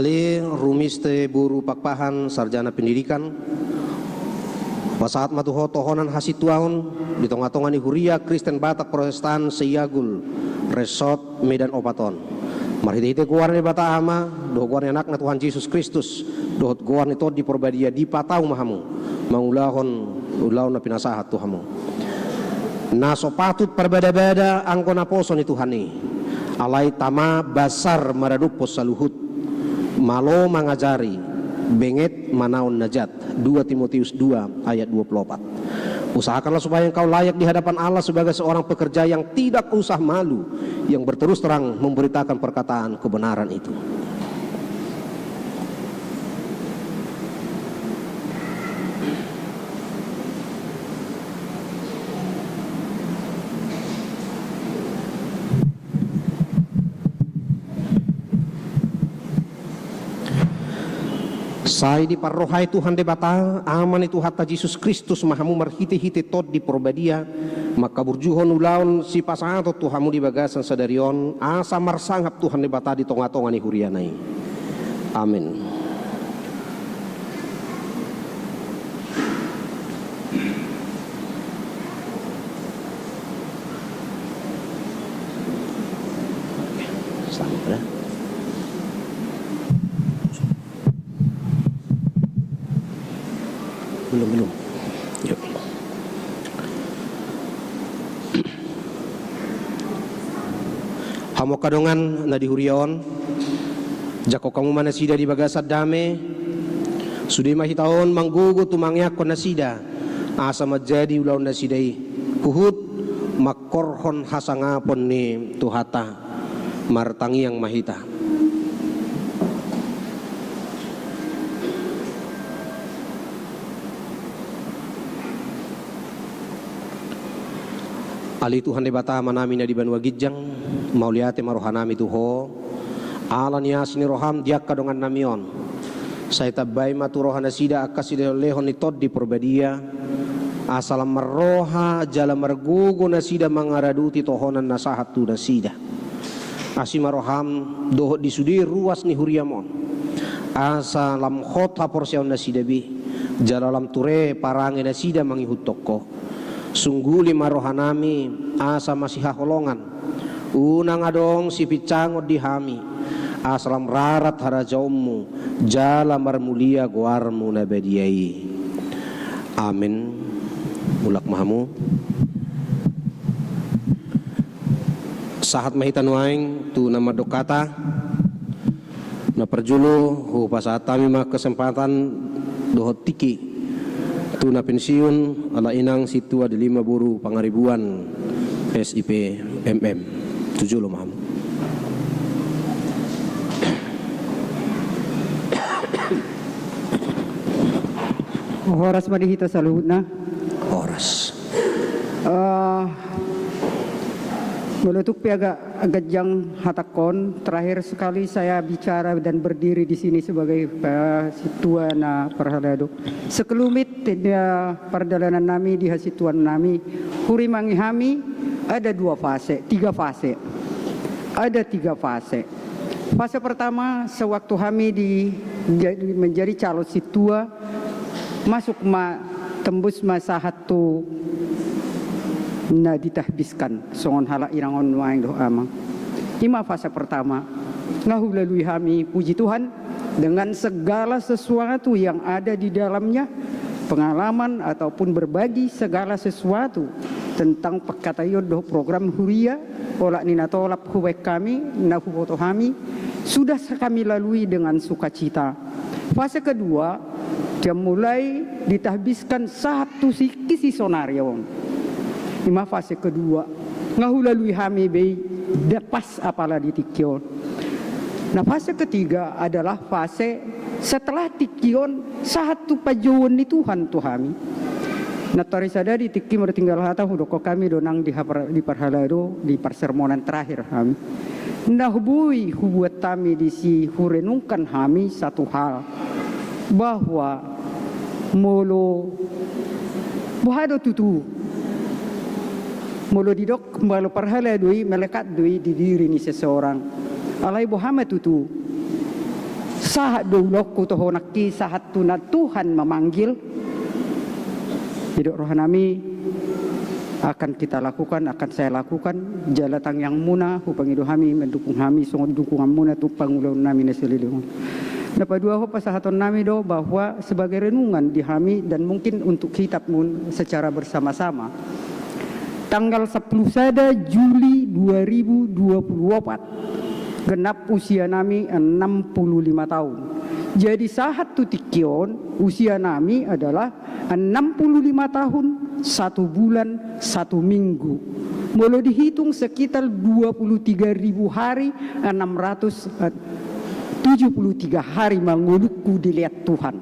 Ale Rumiste boru Pakpahan, sarjana pendidikan, pasahat ma tu ho tohonan hasintuaon di tonga-tonga ni huria Kristen Batak Protestan se-Iagul, Resort Medan Opat on. Marhite-hite goar ni Debata Ama, dohot goar ni Anakna Tuhan Jesus Kristus, dohot goar ni Tondi Porbadia, dipatau ma hamu mangulahon ulaon na pinasahat tu hamu. Na so patut parbada-bada anggo naposo ni Tuhan i. Alai tama basar maradophon saluhut. Malo mangajari, benget manaon na jat. Dua Timotius dua ayat dua puluh opat. Usahakanlah supaya engkau layak di hadapan Allah sebagai seorang pekerja yang tidak usah malu, yang berterus terang memberitakan perkataan kebenaran itu. Sai diparrohai Tuhan Debata, Ama ni Tuhanta Jesus Kristus ma hamu marhite-hite Tondi Porbadia, mangkaburjuhon ulaon sipasahaton tu hamu di bagasan sadari on, asa marsangap Tuhan Debata di tonga-tonga ni huriana i. Amin. Selamat, ya. Belum, belum. Yuk. Hamu angka dongan na di huria on, jangkon hamu ma nasida di bagasan dame. Sude ma hita on manggogo tumangiangkon nasida, asa manjadi ulaon nasida i huhut mangkorhon hasangapon ni Tuhanta. Martangiang ma hita. Ale Tuhan Debata Amanami na di banua ginjang, mauliate ma rohanami tu Ho, ala ni asi ni roham di angka dongannami on. Sai tambai ma tu rohanasida angka silehon-lehon ni Tondi Porbadia, asa lam marroha jala margogo nasida mangaradoti tohonan na sahat tu nasida. Asi ma roham dohot di sude ruas ni huriam on, asa lam hot haporseaon nasida be, jala lam ture parange nasida mangihuthon Ho. Sungguli ma rohanami asa masihaholongan, unang adong sipinsangon di hami, asa lam rarat harajaonmu, jala marmulia goarmu na badia i. Amen. Mulak ma hamu. Sahat ma hita nuaeng tu na mandok hata. Na parjolo hupasahat hami ma kesempatan dohot tingki tu na pensiun ala inang Sintua Delima boru Pangaribuan, S I P M M. Tu jolo ma hamu. Horas ma di hita saluhutna. Horas. Eh, molo tung pe agak ganjang hatangkon, terakhir sekali saya bicara dan berdiri di sini sebagai, eh, sintua na parhalado. Sekelumit, eh, pardalanannami di hasintuannami, hurimangi hami ada dua fase, tiga fase. Ada tiga fase. Fase pertama, sewaktu hami di, jadi, menjadi calon sintua, masuk ma, tembus ma sahat tu na ditahbiskan, songon halak inang on nuaeng dohot amang. I ma fase pertama, nga hulalui hami, puji Tuhan, dengan segala sesuatu yang ada di dalamnya, pengalaman ataupun berbagi segala sesuatu tentang pangkataion dohot program huria, olat ni na tolap hubaen hami, na huboto hami, sudah kami lalui dengan sukacita. Fase kedua, jam mulai ditahbiskan sahat tu tingki si sonari on. I ma fase kedua, nga hulalui hami be i, da pas apala di tingki on. Na fase ketiga adalah fase setelah tingki on sahat tu panjouon ni Tuhan tu hami. Nantoari sada di tingki martinggal hata hudokkon hami do nang di hapar-, di parhalado, di parsermonan terakhir hami. Na boi hubuat hami disi, hurenungkan hami satu hal, bahwa molo, boha do tutu, molo didok molo parhalado i melekat do i di diri ni seseorang. Alai boha ma tutu, Sahat do ulaonku tu ho nangkin, sahat tu na Tuhan memanggil. Didok rohanami, akan kita lakukan, akan saya lakukan. Jala tangiangmuna, hupangido hami, mandukung hami songon dukunganmuna tu pangulaonnami na saleleng on. Na paduahon pasahatonnami do bahwa sebagai renungan di hami dan mungkin untuk kita pun secara bersama-sama. Tanggal sepuluh sada Juli dua ribu dua puluh opat, genap usianami enam puluh lima tahun. Jadi sahat tu tingki on usianami adalah enam puluh lima tahun, satu bulan, satu minggu. Molo dihitung sekitar dua puluh tiga ribu hari, enam ratus tujuh puluh tiga hari mangolungku dilean Tuhan.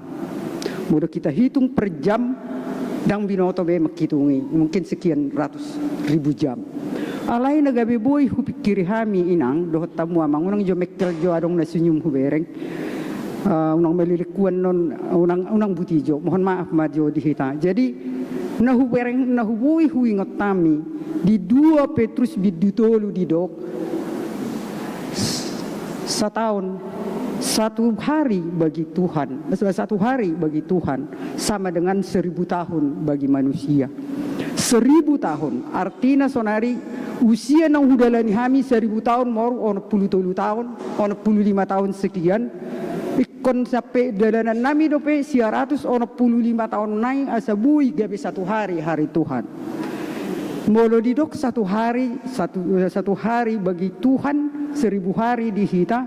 Molo kita hitung per jam, ndang binoto be manghitungi, mungkin sekian ratus ribu jam. Alai na gabe boi hupingkiri hami inang dohot hamu amang, unang jo mengkel jo, adong na senyum hubereng. Eh, unang malilingkuan non, unang, unang buti jo, mohon maaf ma jo di hita. Jadi na hubereng, na huboi huingot hami di dua Petrus bindu tolu didok, sataon, satu hari bagi Tuhan, satu hari bagi Tuhan sama dengan seribu tahun bagi manusia. Seribu tahun, artina sonari usia naung hudalani hami seribu tahun, molo onom puluh tolu tahun, onom puluh lima tahun sekian, ingkon sampe dalanannami dope sia ratus onom puluh lima tahun nai asa boi gabe satu hari, hari Tuhan. Molo didok satu hari, satu, satu hari bagi Tuhan seribu hari di hita.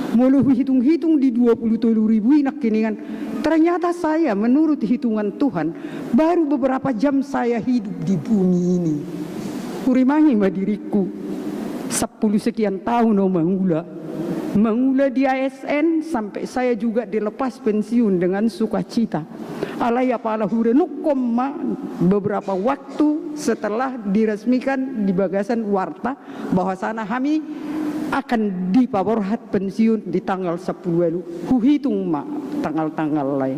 Molo huhitung-hitung di dua puluh tolu ribu i nangkiningan, ternyata saya menurut hitungan Tuhan baru beberapa jam saya hidup di bumi ini. Hurimangi ma diringku, sepuluh sekian tahun au mangula. Mangula di A S N sampai saya juga dilepas pensiun dengan sukacita. Alai apala hurenungkon ma beberapa waktu setelah diresmikan di bagasan warta bahwasana hami akan dipaborhat pensiun di tanggal sepuluh walu. Huhitung ma tanggal-tanggal lai.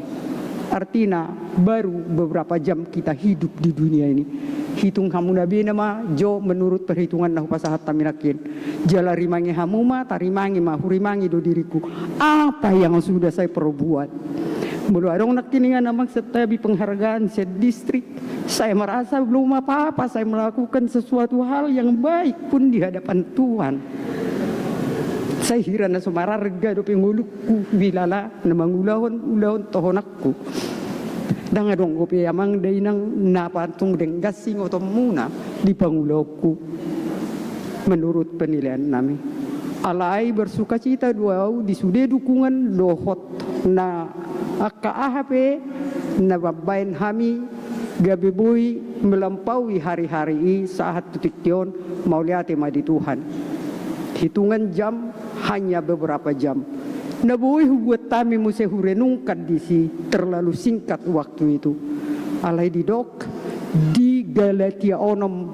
Artina baru beberapa jam kita hidup di dunia ini. Hitung hamuna bena ma jo menurut perhitungan na hupasahat hami nangkin. Jala rimangi hamu ma, tarimangi ma, hurimangi do diringku. Apa yang sudah saya perbuat? Molo adong nangkiningan amang santabi penghargaan sian distrik, saya merasa belum apa-apa, saya melakukan sesuatu hal yang baik pun di hadapan Tuhan. Sai hira na so mararga dope ngolungku, huilala na mangulahon ulaon tohonanku. Ndang adong dope amang dainang na patung denggan singotonmuna di pangulaonku menurut penilaiannami. Alai bersukacita do au di sude dukungan dohot na angka aha pe na mambaen hami gabe boi melampaui hari-hari i sahat tu tingki on. Mauliate ma di Tuhan. Hitungan jam hanya beberapa jam. Na boi hubuat hami muse hurenungkan disi, terlalu singkat waktu itu. Alai didok di Galatia onom,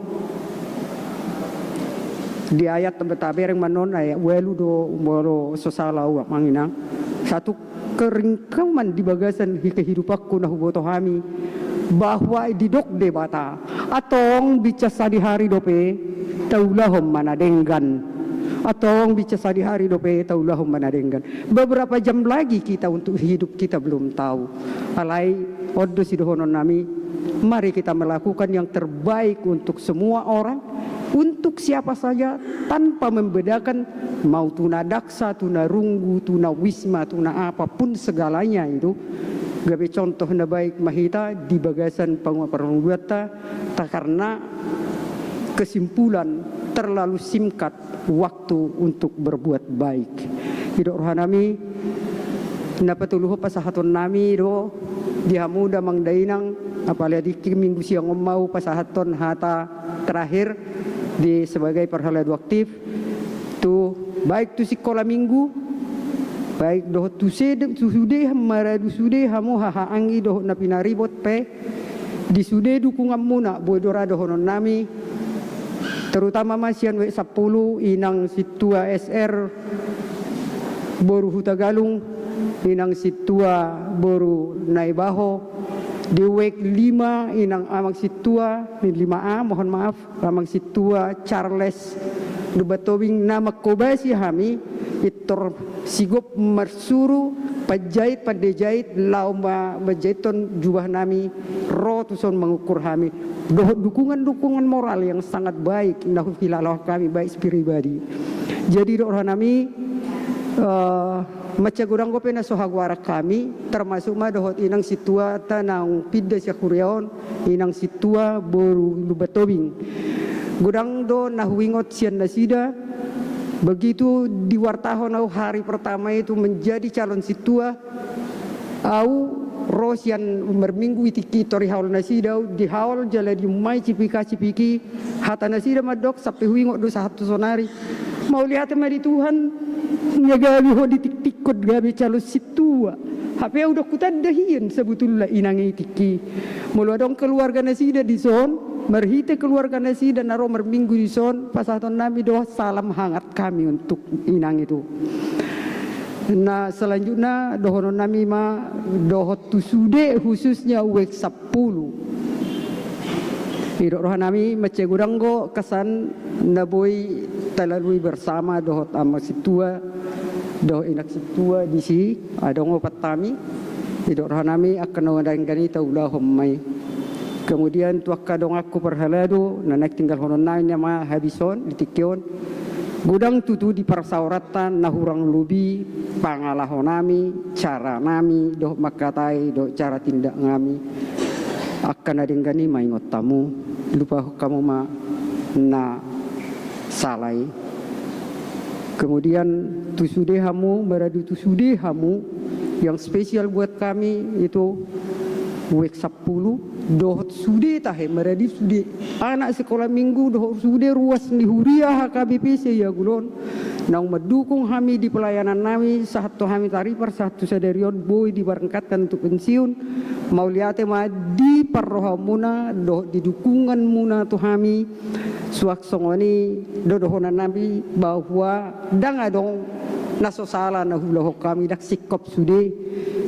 di ayat, tabereng ma non ayat walu do molo so sala au amang inang. Satu keringkaman di bagasan hi-, kehidupanku na huboto hami, bahwa didok Debata, antong binsar sadihari dope taulahon ma na denggan. Antong binsar sadihari dope taulahon ma na denggan. Beberapa jam lagi kita untuk hidup, kita belum tahu. Alai on do sidohononnami, mari kita melakukan yang terbaik untuk semua orang, untuk siapa saja, tanpa membedakan mau tu na daksa, tu na runggu, tu na wisma, tu na apa pun segalanya itu. Gabe contoh na baik ma hita di bagasan panguapan parungguanta, ta karena kesimpulan terlalu singkat waktu untuk berbuat baik. Didok rohanami, na patoluhon pasahatonnami do di hamu damang dainang, apalagi minggu siang on ma au pasahathon hata terakhir di sebagai parhalado aktif tu, baik tu sikola minggu, baik dohot tu sude, tu sude maradu sude hamu haha anggi dohot na pinaribot pe, di sude dukunganmuna, boi do ra dohononnami, terutama ma sian W sampulu, inang sintua S R boru Hutagalung, inang sintua boru Naibaho, di W lima, inang amang sintua, lima A, mohon maaf, amang sintua Charles Lumban Tobing, na mangkobasi hami, pintor sigop marsuru panjait, pande jait, laho ma-, manjaithon jubah nami, ro tuson mangukur hami. Dohot dukungan-dukungan moral yang sangat baik na huhilala hami baik pribadi. Jadi dohot roha nami, eh, mansai godang dope na so hagoaran hami, termasuk ma dohot inang sintua ta naung pinda sian huria on, inang sintua boru Lumban Tobing. Godang do na huingot sian nasida, begitu diwartahon au hari pertama itu menjadi calon sintua, au ro sian marminggu i tingki, tor dihaol nasida au, dihaol jala diumai cipika-cipiki, hata nasida mandok sampe huingot do sahat tu sonari. Mauliate ma di Tuhan, nga gabe ho ditiktikkon gabe calon sintua. Hape au dang hutanda hian sebetulna inang i tingki. Molo adong keluarga nasida dison, marhite keluarga nasida na ro marminggu dison, pasahaton nami do salam hangat hami untuk inang itu. Na selanjutna dohonon nami ma dohot tu sude, khususnya U X sampulu. Didok roha nami mansai godang do kesan na boi talalui bersama dohot amang sintua dohot inang sintua disi, adong opat hami. Didok roha nami angka na denggan i taulahon ma i. Kemudian tu angka donganku parhalado na naeng tinggalhonon nami na ma habis on di tingki on, godang tutu di parsaoranta na hurang lobi pangalaho nami, cara nami dohot mangkatai dohot cara tindak nami. Angka na denggan i maingot hamu, lupahon hamu ma na sala i. Kemudian tu sude hamu, maradu tu sude hamu, yang spesial buat kami itu U X sampulu, dohot sude tahe, maradu sude anak sekolah minggu, dohot sude ruas ni huria H K B P Sehiyagul on, naung mandukung hami di pelayanan nami, sahat tu hami taripar, sahat tu sadari on boi diberangkatkan untuk pensiun. Mauliate ma di parrohaonmuna dohot di dukunganmuna tu hami. Suang songon i do dohonon nami bahwa ndang adong na so sala na huulahon hami, ndang singkop sude,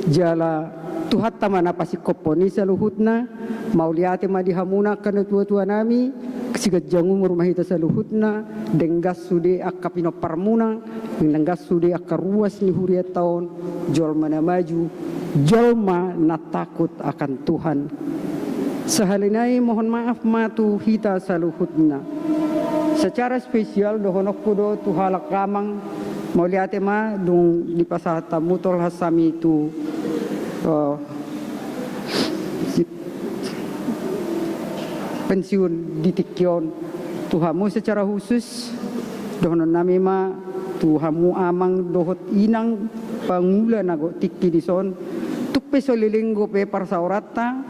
jala Tuhanta ma na pasingkophon i saluhutna. Mauliate ma di hamuna angka natua-tua nami, siganjang umur ma hita saluhutna, denggan sude angka pinomparmuna, denggan sude angka ruas ni hurianta on, jolma na maju, jolma na takut akan Tuhan. Sahali nai mohon maaf ma tu hita saluhutna. Secara spesial dohononku do tu halak amang, mauliate ma dung dipasahat hamu tolhas hami tu, eh, si-, pensiun di tingki on. Tu hamu secara khusus dohonon nami ma tu hamu amang dohot inang pangula na godang tingki dison, tung pe so leleng dope parsaoranta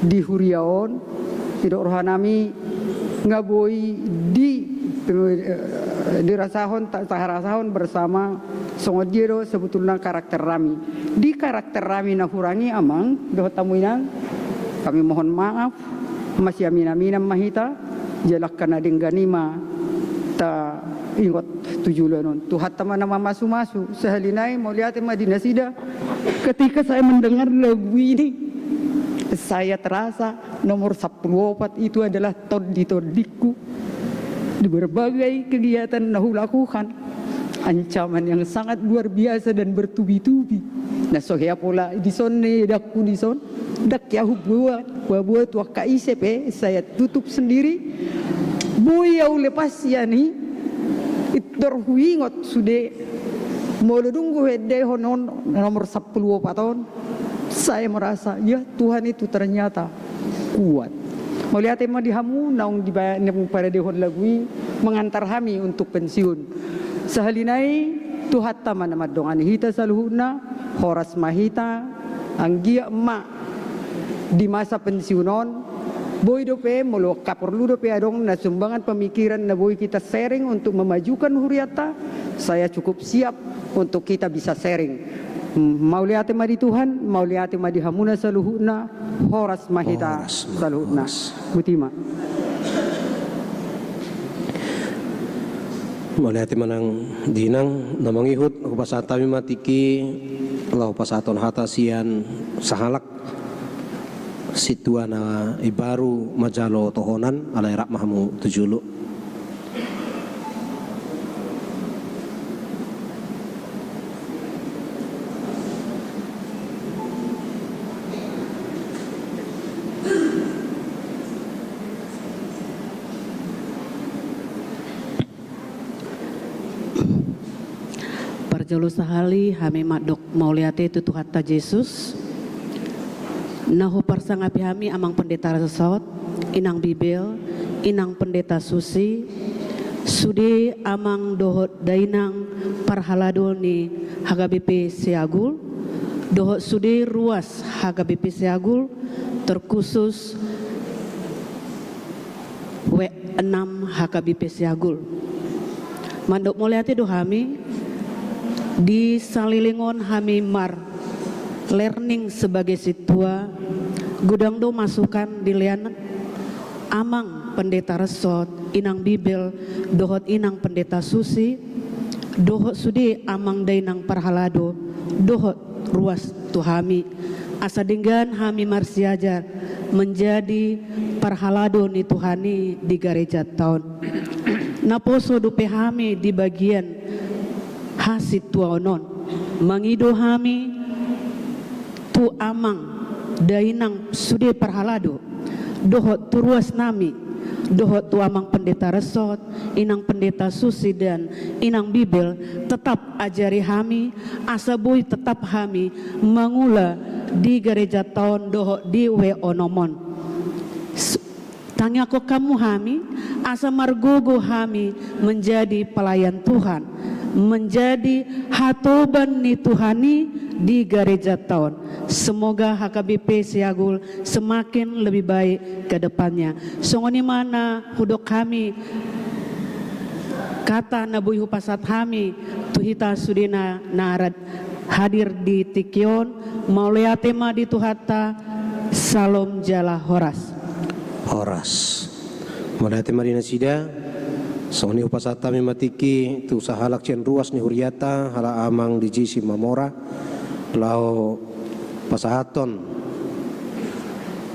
di huria on, didok roha nami nga boi di, eh, dirasahon, ta-, taharasahon bersama songon dia do sebetulna karakter nami. Di karakter nami na hurang i amang dohot hamu inang, kami mohon maaf, masiamin-aminan ma hita, jala angka na denggan i ma taingot tu joloan on. Tuhanta ma na mamasu-masu. Sahali nai mauliate ma di nasida. Ketika saya mendengar lagu ini, saya terasa nomor sampulu opat itu adalah tondi-tondingku di berbagai kegiatan na hulakukan. Ancaman yang sangat luar biasa dan bertubi-tubi. Na so hea pola dison ni edangku dison, ndang hea huboan, paboa tu angka ise pe, saya tutup sendiri. Boi au lepas sian i, pintor huingot sude. Molo dung huendehon on nomor sampulu opat on, saya merasa, ya, Tuhan itu ternyata kuat. Mauliate ma di hamu naung diba-, naung paradehon lagu i mengantar hami untuk pensiun. Sahali nai Tuhanta ma na mandongani hita saluhutna, horas ma hita, anggiat ma di masa pensiun on, boi dope, molo angka porlu dope adong na sumbangan pemikiran na boi kita sharing untuk memajukan hurianta, saya cukup siap untuk kita bisa sharing. Mauliate ma di Tuhan, mauliate ma di hamuna saluhutna, horas ma hita saluhutna. Horas ma, horas. Botima. Mauliate ma nang di inang na mangihut, hupasahat hami ma tingki, laho pasahathon hata sian sahalak sintua na imbaru manjalo tohonan, alai rap ma hamu tu jolo. Jolo sahali hami mandok mauliate tu Tuhanta Jesus, na huparsangapi hami Amang Pendeta Resort, Inang Bibel, Inang Pendeta Susi, sude amang dohot dainang parhalado ni H K B P Siagul, dohot sude ruas H K B P Siagul, terkhusus W enam H K B P Siagul. Mandok mauliate do hami, di salelengon hami marlearning sebagai sintua, godang do masukan dilehon Amang Pendeta Resort, Inang Bibel, dohot Inang Pendeta Susi, dohot sude amang dainang parhalado, dohot ruas tu hami. Asa denggan hami marsiajar menjadi parhalado ni Tuhan i di garejanta on. Naposo dope hami di bagian hasintuaon on. Mangido hami tu amang dainang sude parhalado, dohot tu ruas nami, dohot tu Amang Pendeta Resort, Inang Pendeta Susi dan Inang Bibel, tetap ajari hami, asa boi tetap hami mangula di garejanta on dohot di W onom on. S-, tangiangkon hamu hami, asa margogo hami menjadi pelayan Tuhan, menjadi hatoban ni Tuhan i di garejanta on. Semoga H K B P Siagul semakin lebih baik ke depannya. Songon i ma na hudok hami, kata na boi hupasahat hami tu hita sudena na hadir di tingki on. Mauliate ma di Tuhanta. Salam jala horas. Horas. Mauliate ma di nasida. Songon i hupasahat hami ma tingki tu sahalak sian ruas ni hurianta, halak Amang di Jisi Mamora, laho pasahathon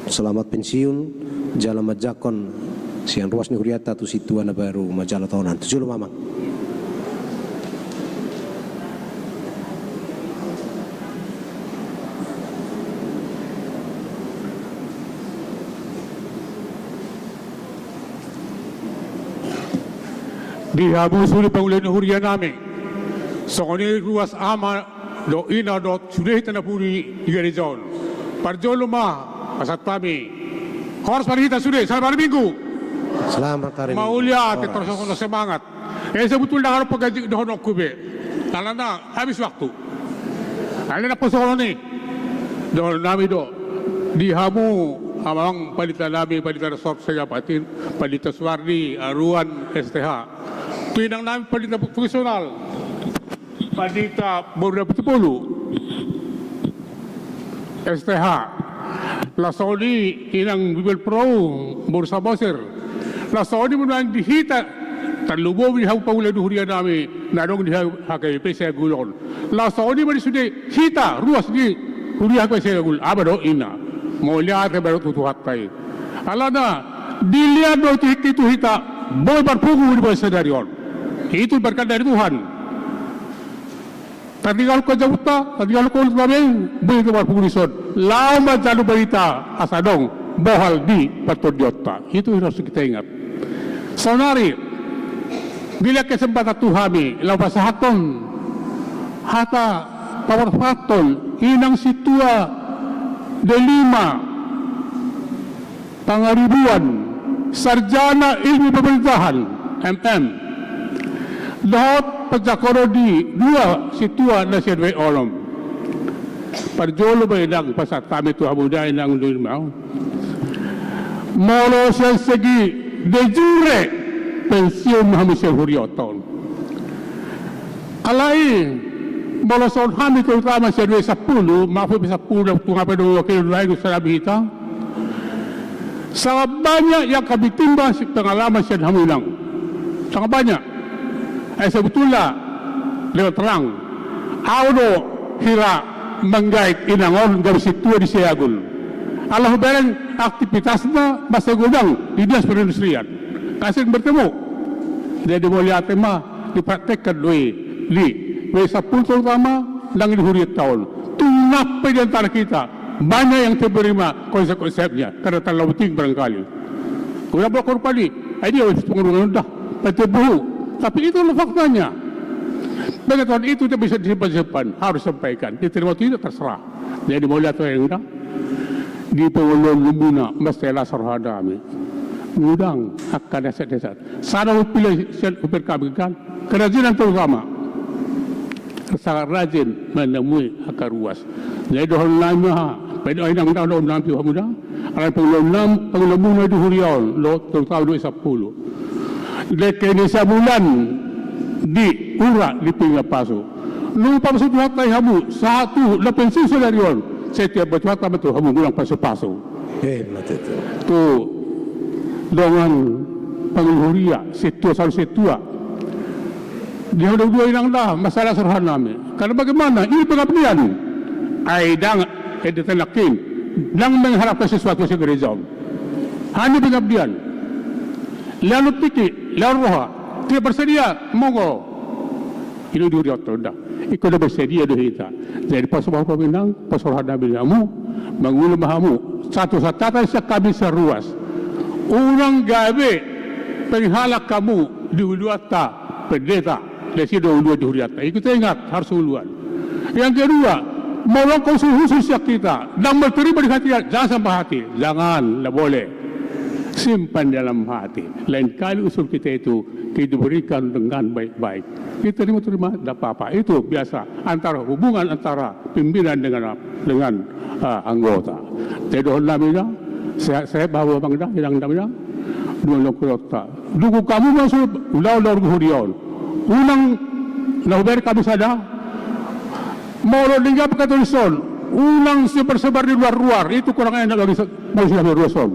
selamat pensiun jala manjangkon sian ruas ni hurianta tu sintua na baru manjalo tohonan. Tu jolo ma, Amang. Di hamu sude pangula ni huria nami, songon i ruas ama dohot ina dohot sude hita na pudi di gareja on. Parjolo ma pasahat hami. Horas ma di hita sude, selamat hari Minggu. Selamat hari Minggu. Mauliate. Horas. Terus semangat. Eh, sebetulna ndang adong pangganjing dohononku be. Alana habis waktu. Alana naposo songon i. Dohonon nami do. Di hamu, Amang Pandita nami, Pandita Resort Sega Patin, Pandita Suwardi, Aruan, S T H. Tu inang nami, Pandita Profesional, Pandita Borda Pitupulu, S T H. Laos songon i Inang Bibel Prou, Borda Samosir. Laos songon i ma nuaeng di hita, tarlumobi di hamu pangula ni huria nami na adong di H K B P Siagul on. Laos songon i ma di sude hita ruas ni huria H K B P Siagul, ama dohot ina. Mauliate ma dohot tu Tuhanta i. Alana dilehon do tingki tu hita boi marpungu di bagasan sadari on. Itu berkat dari Tuhan. Tardinggalhon jabunta, tardinggalhon ngolunta be, boi hita marpungu dison. Laho manjalo barita asa adong bohal di partondionta. Itu yang harus kita ingat. Saonari dilehon kesempatan tu hami laho pasahathon hata pamarhathon Inang Sintua Delima Pangaribuan, Sarjana Ilmu Pemerintahan, M M, dohot penjangkonon ni dua sintua na sian W onom. Parjolo ma, Inang, pasahat hami tu hamu da, Inang Delima. Molo sian segi de jure pensiun ma hamu sian huriaonta on. Alai molo songon hami, terutama sian W sampulu, maaf, W sampulu, tung hape do wakil lain, usaha hita. Sangat banyak yang kami timba si pengalaman sian hamu, Inang. Sangat banyak. Eh, sebetulna, dengan terang, au do hira manggaik Inang on gabe sintua di Siagul. Ala hubereng aktivitasna masa godang di dinas perindustrian. Kasih bertemu. Jadi mauliate ma dipraktekkan do i di W sampulu terutama, nang di huriaonta on. Tung nang pe di antara kita banyak yang terima konsep-konsepnya karena terlalu tinggi barangkali. Udah blok korban i, eh, dia wis pengurungan udah, pasti buhu. Tapi itulah faktanya. Bagaimana itu tidak bisa disimpan-simpan, harus sampaikan. Diterima atau tidak, terserah. Jadi mauliate, Inang Damang, di pangoloan muna, mansai las rohanami. Godang angka na sesat-sesat. Sada hupilai sian hupir kami kan, kerajinan terutama. Sangat rajin menemui angka ruas. Jadi dohononnami ma, pede Inang Damang, dohononnami tu hamu da. Alai pangoloan, pangoloan muna di huria on, do, terutama do i sampulu. Dengke ni sabulan di ura di pinga pasu. Nunga pasu Tuhanta i hamu, sahat tu na pensiun sadari on. Setia ma Tuhanta ma tu hamu, godang pasu-pasu. Eh, mate tu. Tu dongan pangulu huria, sintua, saur sintua. Di hamu dua, Inang Damang, mansai las rohanami. Karena bagaimana? Ini pengabdian. Ai ndang, eh, di tanakin. Ndang mengharapkan sesuatu sian gereja on. Hanya pengabdian. Lehonon tingki, lehonon roha. Tidak bersedia, monggo. Ini di huria on da. Ingkon na bersedia do hita. Jadi pasu ma rohanami, Inang, pasu rohanami di hamu, mangula ma hamu. Satu catatan sian hami sian ruas. Unang gabe penghalang hamu di uluanta, pendeta. Disi do uluan di hurianta. Ingkon ingat, harus uluan. Yang kedua, molo angka usul-usul sian hita, ndang menerima di hati, jangan sampai hati. Jangan, nggak boleh. Simpan dalam hati. Lain kali usul kita itu, kita berikan dengan baik-baik. Kita terima-terima, nggak apa-apa. Itu biasa antara hubungan antara pimpinan dengan, dengan, ah, anggota. Jadi dohononnami da, sehat-sehat, bahagia, bangga, Inang Damang, dua longkot ta. Dukung hamu ma sude ulaon-ulaon di huria on. Unang na hubereng hami sada. Molo denggan angka tulis on, unang sebar-sebar di luar-luar. Itu kurang enak bagi manusia di ruas on.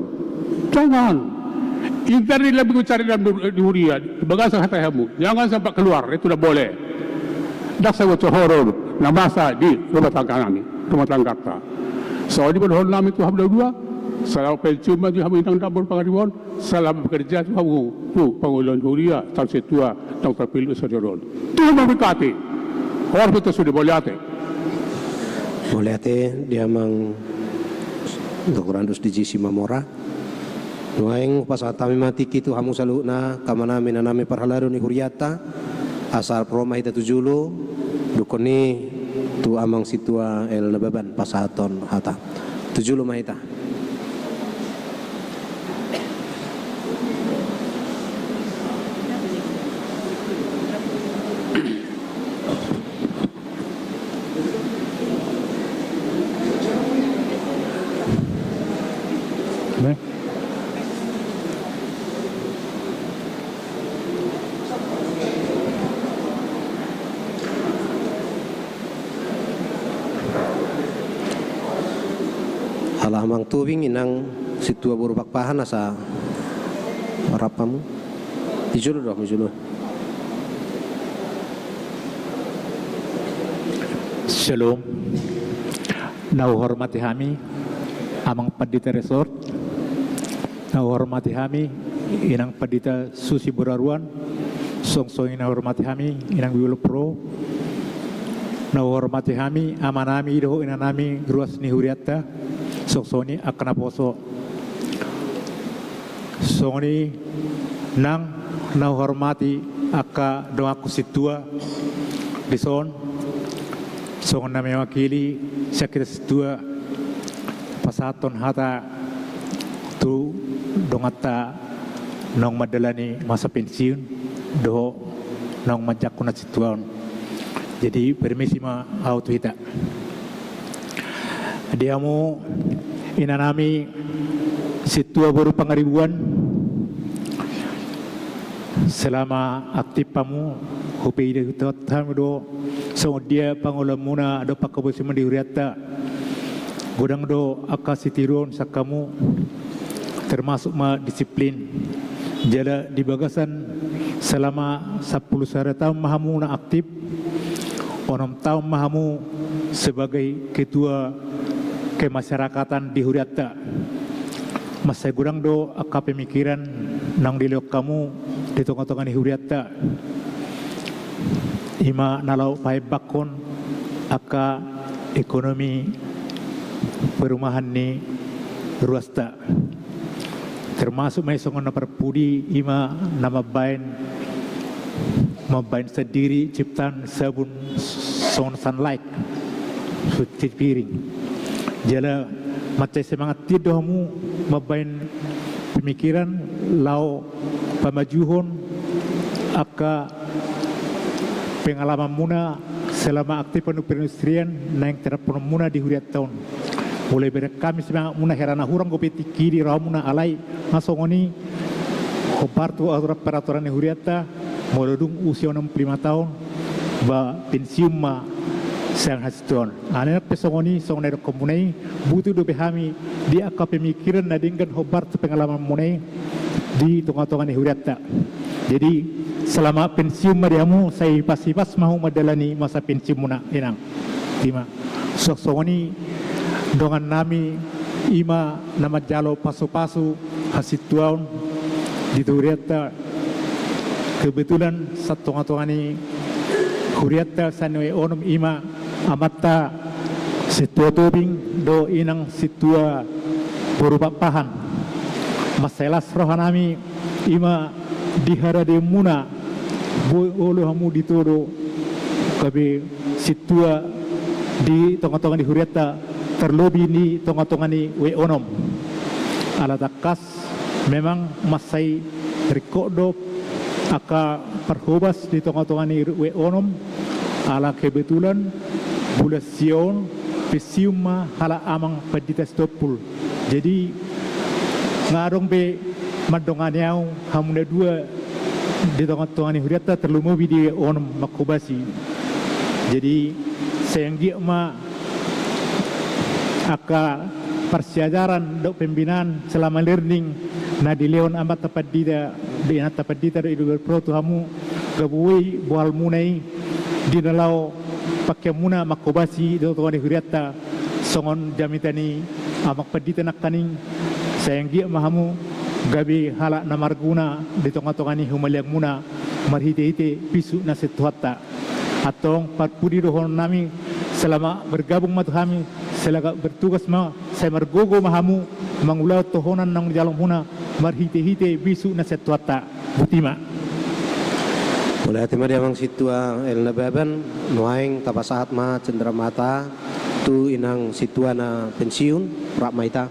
Jangan. Inti ni, lebih mencari dalam di huria, di bagasan hata hamu. Jangan sampai keluar, itu tidak boleh. Ndang sai bocor horor na masa di rumah tangga nami, rumah tangga ta. Songon i ma dohononnami tu hamu dua, selamat pensiun ma di hamu, Inang Damang, boru Pangaribuan, selamat bekerja tu hamu, tu panguluan huria, saur sintua, naung terpilih sadari on. Tuhan memberkati. Horas ma hita sude, mauliate. Mauliate di amang Doktor Andus D J Simamora. Nuaeng pasahat hami ma tingki tu hamu saluhutna, angka amanami, inanami parhalado ni hurianta, asa ro ma hita tu jolo, dungkon i tu amang sintua L Nababan pasahathon hata. Tu jolo ma hita. Ala amang Tobing, inang sintua boru Pakpahan, asa rap hamu. Di jolo do, di jolo. Shalom. Na huhormati hami, Amang Pandita Resort. Na huhormati hami, Inang Pandita Susi Boraruan. Song-, songon i na huhormati hami, Inang Biolog Pro. Na huhormati hami, amanami dohot inanami, ruas ni hurianta. Song-, songon i angka naposo. Songon i nang na huhormati angka donganku sintua dison, songon na mewakili sian hita sintua, pasahathon hata tu donganta naung mandalani masa pensiun dohot naung manjangkon na sintua on. Jadi, permisi ma au tu hita. Di hamu inanami sintua boru Pangaribuan, selama aktif hamu, hupaida hami do songon dia pangoloanmuna dohot panghaposimuna di hurianta. Godang do angka sitiruon sian hamu, termasuk ma disiplin. Jala di bagasan selama sampulu sada taon ma hamu na aktif, onom taon ma hamu sebagai ketua kemasyarakatan di hurianta. Mansai godang do angka pemikiran naung dilehon hamu di tonga-tonga ni hurianta. I ma na laho paembakhon angka ekonomi perumahan ni ruasta. Termasuk ma i songon na parpudi, i ma na mambaen mambahen sandiri ciptaan sabun songon Sunlight, Suci Piring. Jala mansai semangat hian do hamu mambahen pemikiran laho pamajuhon angka pengalamanmuna selama aktif on di perindustrian naeng terapnonmuna di hurianta on. Molo ibereng hami semangatmuna, hera na hurang dope tingki di rohamuna, alai na songon i hombar tu aturan peraturan ni hurianta, molo dung usia onom pulu lima taon, ba pensiun ma sian hasituaon. Alai nang pe songon i, songon na nidokmuna i, butuh dope hami di angka pemikiran na denggan hombar tu pengalamanmuna i di tonga-tonga ni hurianta. Jadi selama pensiun ma di hamu, sai hipas-hipas ma hamu mandalani masa pensiunmuna, Inang. Ima suang songon i dongannami, ima na manjalo pasu-pasu hasituaon di hurianta. Kebetulan sian tonga-tonga ni hurianta sian W onom, ima amanta Sintua Tobing dohot Inang Sintua boru Pakpahan. Mansai las rohanami ima di haradeonmuna, boi olo hamu ditodo gabe sintua di tonga-tonga ni hurianta, terlebih di tonga-tonga ni W onom. Ala tangkas memang mansai ringkot do angka parhobas di tonga-tonga ni W onom, ala kebetulan bulan sia on pensiun ma halak amang Pandita Sitompul. Jadi nga adong be mandongani ahu hamu na dua di tonga-tonga ni hurianta, terlebih di W onom, manghobasi. Jadi sai anggiat ma angka parsiajaran dohot pembinaan selama learning na dilehon amanta Pandita, di inanta Pandita dohot i do berpro tu hamu, gabe boi bohalmuna i di na laho pangkeonmuna manghobasi di tonga-tonga ni hurianta songon jamita ni amang Pandita nangkaning. Sai anggiat ma hamu gabe halak na marguna di tonga-tonga ni humaliangmuna marhite-hite bisuk na sian Tuhanta. Antong parpudi dohononnami, selama bergabung ma tu hami, selama bertugas ma, sai margogo ma hamu mangulahon tohonan naung dijaloonmuna marhite-hite bisuk na sian Tuhanta. Botima. Mauliate ma di amang Sintua L Nababan. Nuaeng tapasahat ma cendramata tu inang sintua na pensiun, rap ma hita.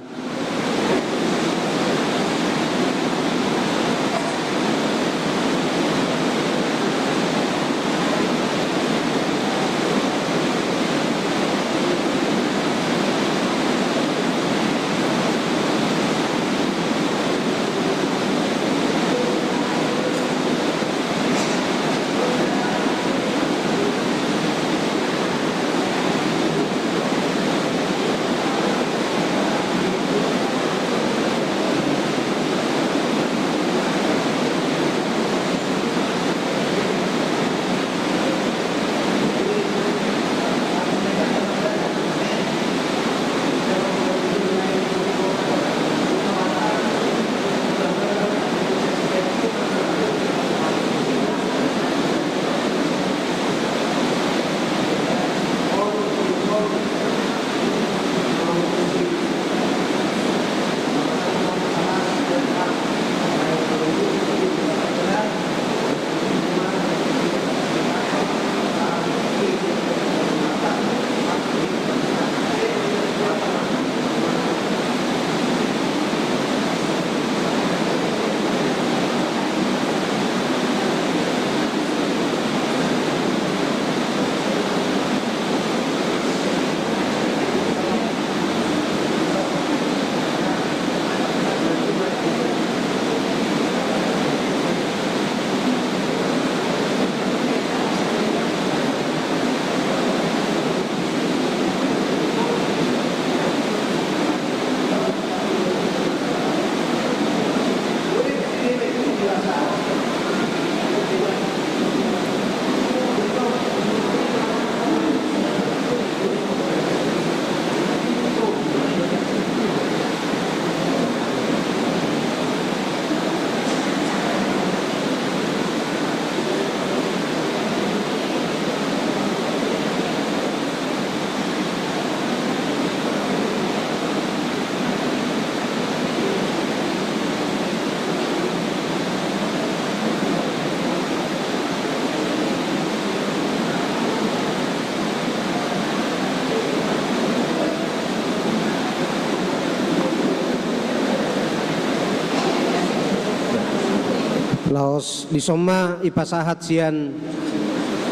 Laos dison ma ipasahat sian,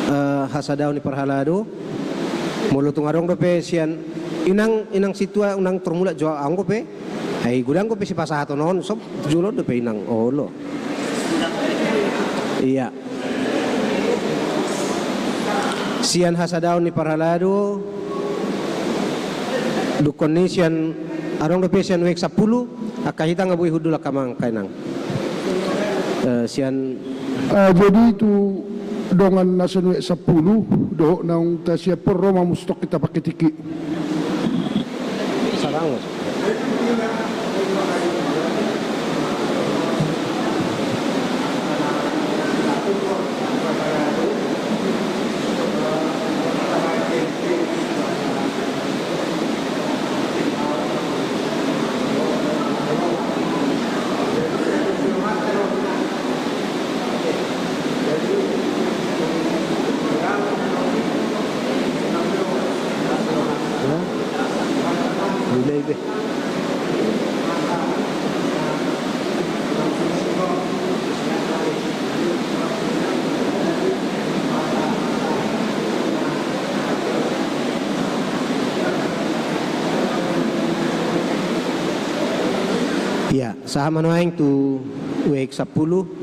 eh, hasadaon ni parhalado. Molo tung adong dope sian inang, inang sintua, unang tormulak jo, adong dope. Ai godang dope sipasahaton on, so jolo dope inang olo. Ia. Sian hasadaon ni parhalado, dungkon i sian, adong dope sian W X sampulu, angka hita nga boi hundul angka amang, angka inang. Eh, sian. Eh, jadi tu dongan na sian W X sampulu, dohot naung tasiap on ro ma muse tok hita pakai tiki. Sarang. Ia, sahat ma nuaeng tu W X sampulu.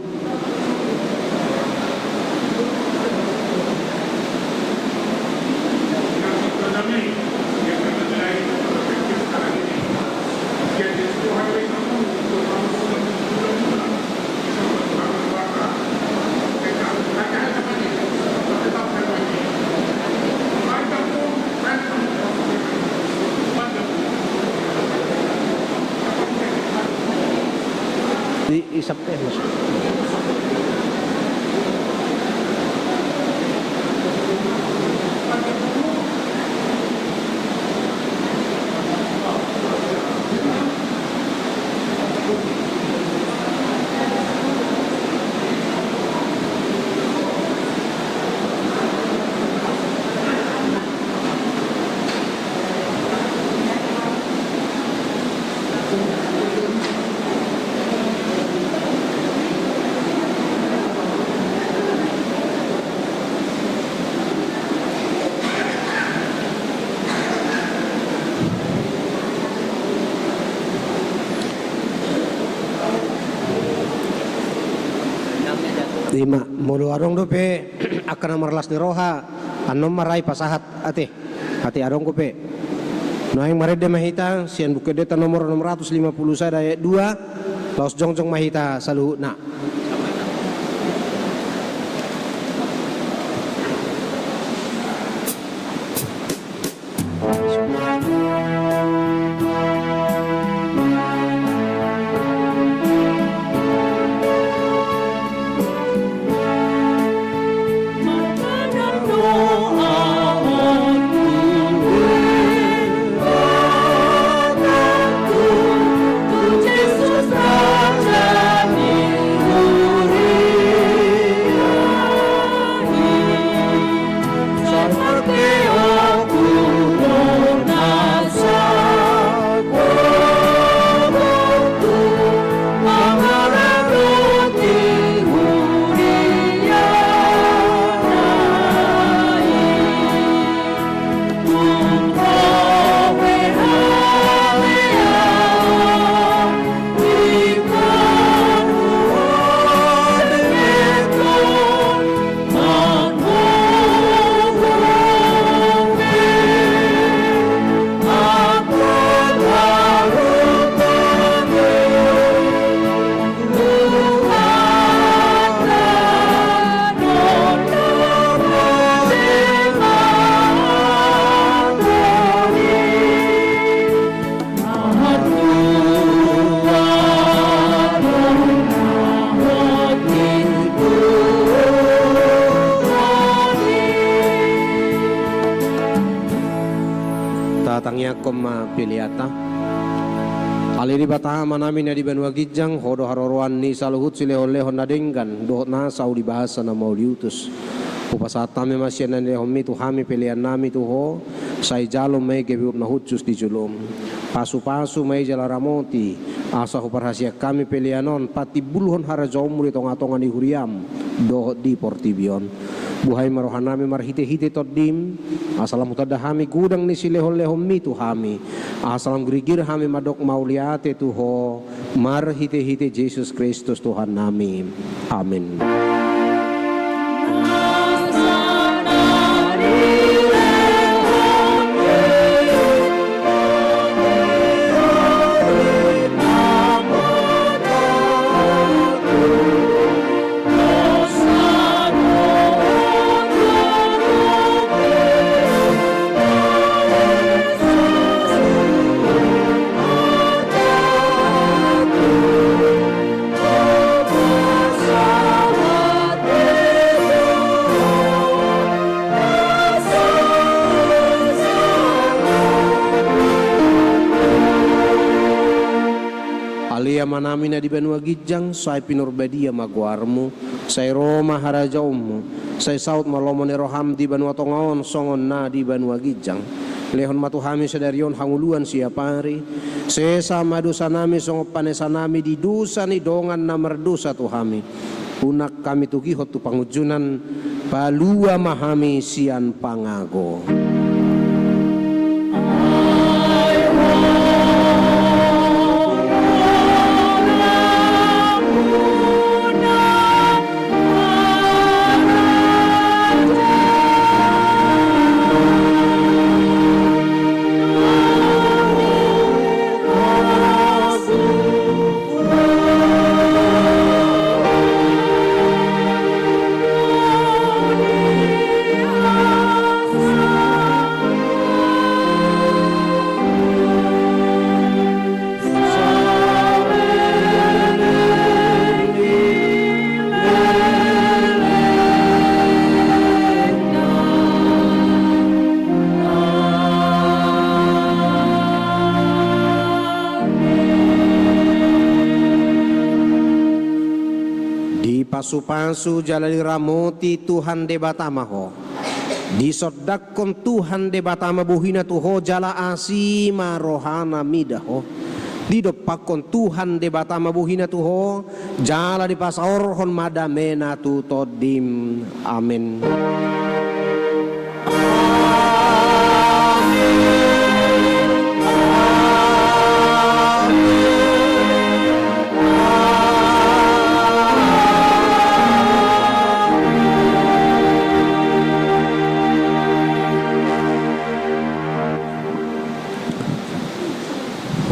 Di isap teh, Mas. Ima, molo adong dope angka na marlas ni roha, annon ma ra i pasahat ate. Ate adong dope. Nuaeng marende ma hita sian Buku Endenta nomor enam ratus lima puluh sada ayat dua, laos jongjong ma hita saluhutna. Tatangiangkon ma peleanta. Ale Debata Amanami na di banua ginjang, Ho do haroroan ni saluhut silehonlehon na denggan dohot na sauli bahasa na mauliutus. Hupasahat hami ma sian na nilehonMi tu hami peleannami tu Ho, sai jalo ma i gabe uap na hushus di joloM. Pasupasu ma i jala ramoti, asa huparhasian hami pelean on patimbulhon harajaonmu di tongatonga ni huriam dohot di portibi on. Buhai ma rohanami marhitehite Tondim, asa lam hutanda hami godang ni silehonlehonmi tu hami, asa lam girgir hami mandok mauliate tu Ho, marhitehite Jesus Kristus Tuhannami. Amin. Ale Amanami na di banua ginjang, sai pinarbadia ma goarmu, sai ro ma harajaonmu, sai saut ma lomo ni roham di banua tonga on songon na di banua ginjang. Lehon ma tu hami sadari on hangoluan siapari, sesa ma dosanami songon panesanami di dosa ni dongan na mardosa tu hami. Unang hami togihon tu pangunjunan, palua ma hami sian pangago. Dipasupasu jala diramoti Tuhan Debata ma ho. Disondangkon Tuhan Debata ma bohina tu ho jala asi ma rohana mida ho. Didompakkon Tuhan Debata ma bohina tu ho jala dipasaorhon ma damena tu tondim. Amen.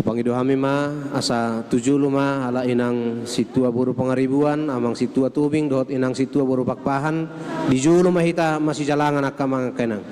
Pangido hami ma, asa tu jolo ma halak inang sintua boru Pangaribuan, amang sintua Tobing, dohot inang sintua boru Pakpahan, di jolo ma hita masijalangan angka amang angka inang.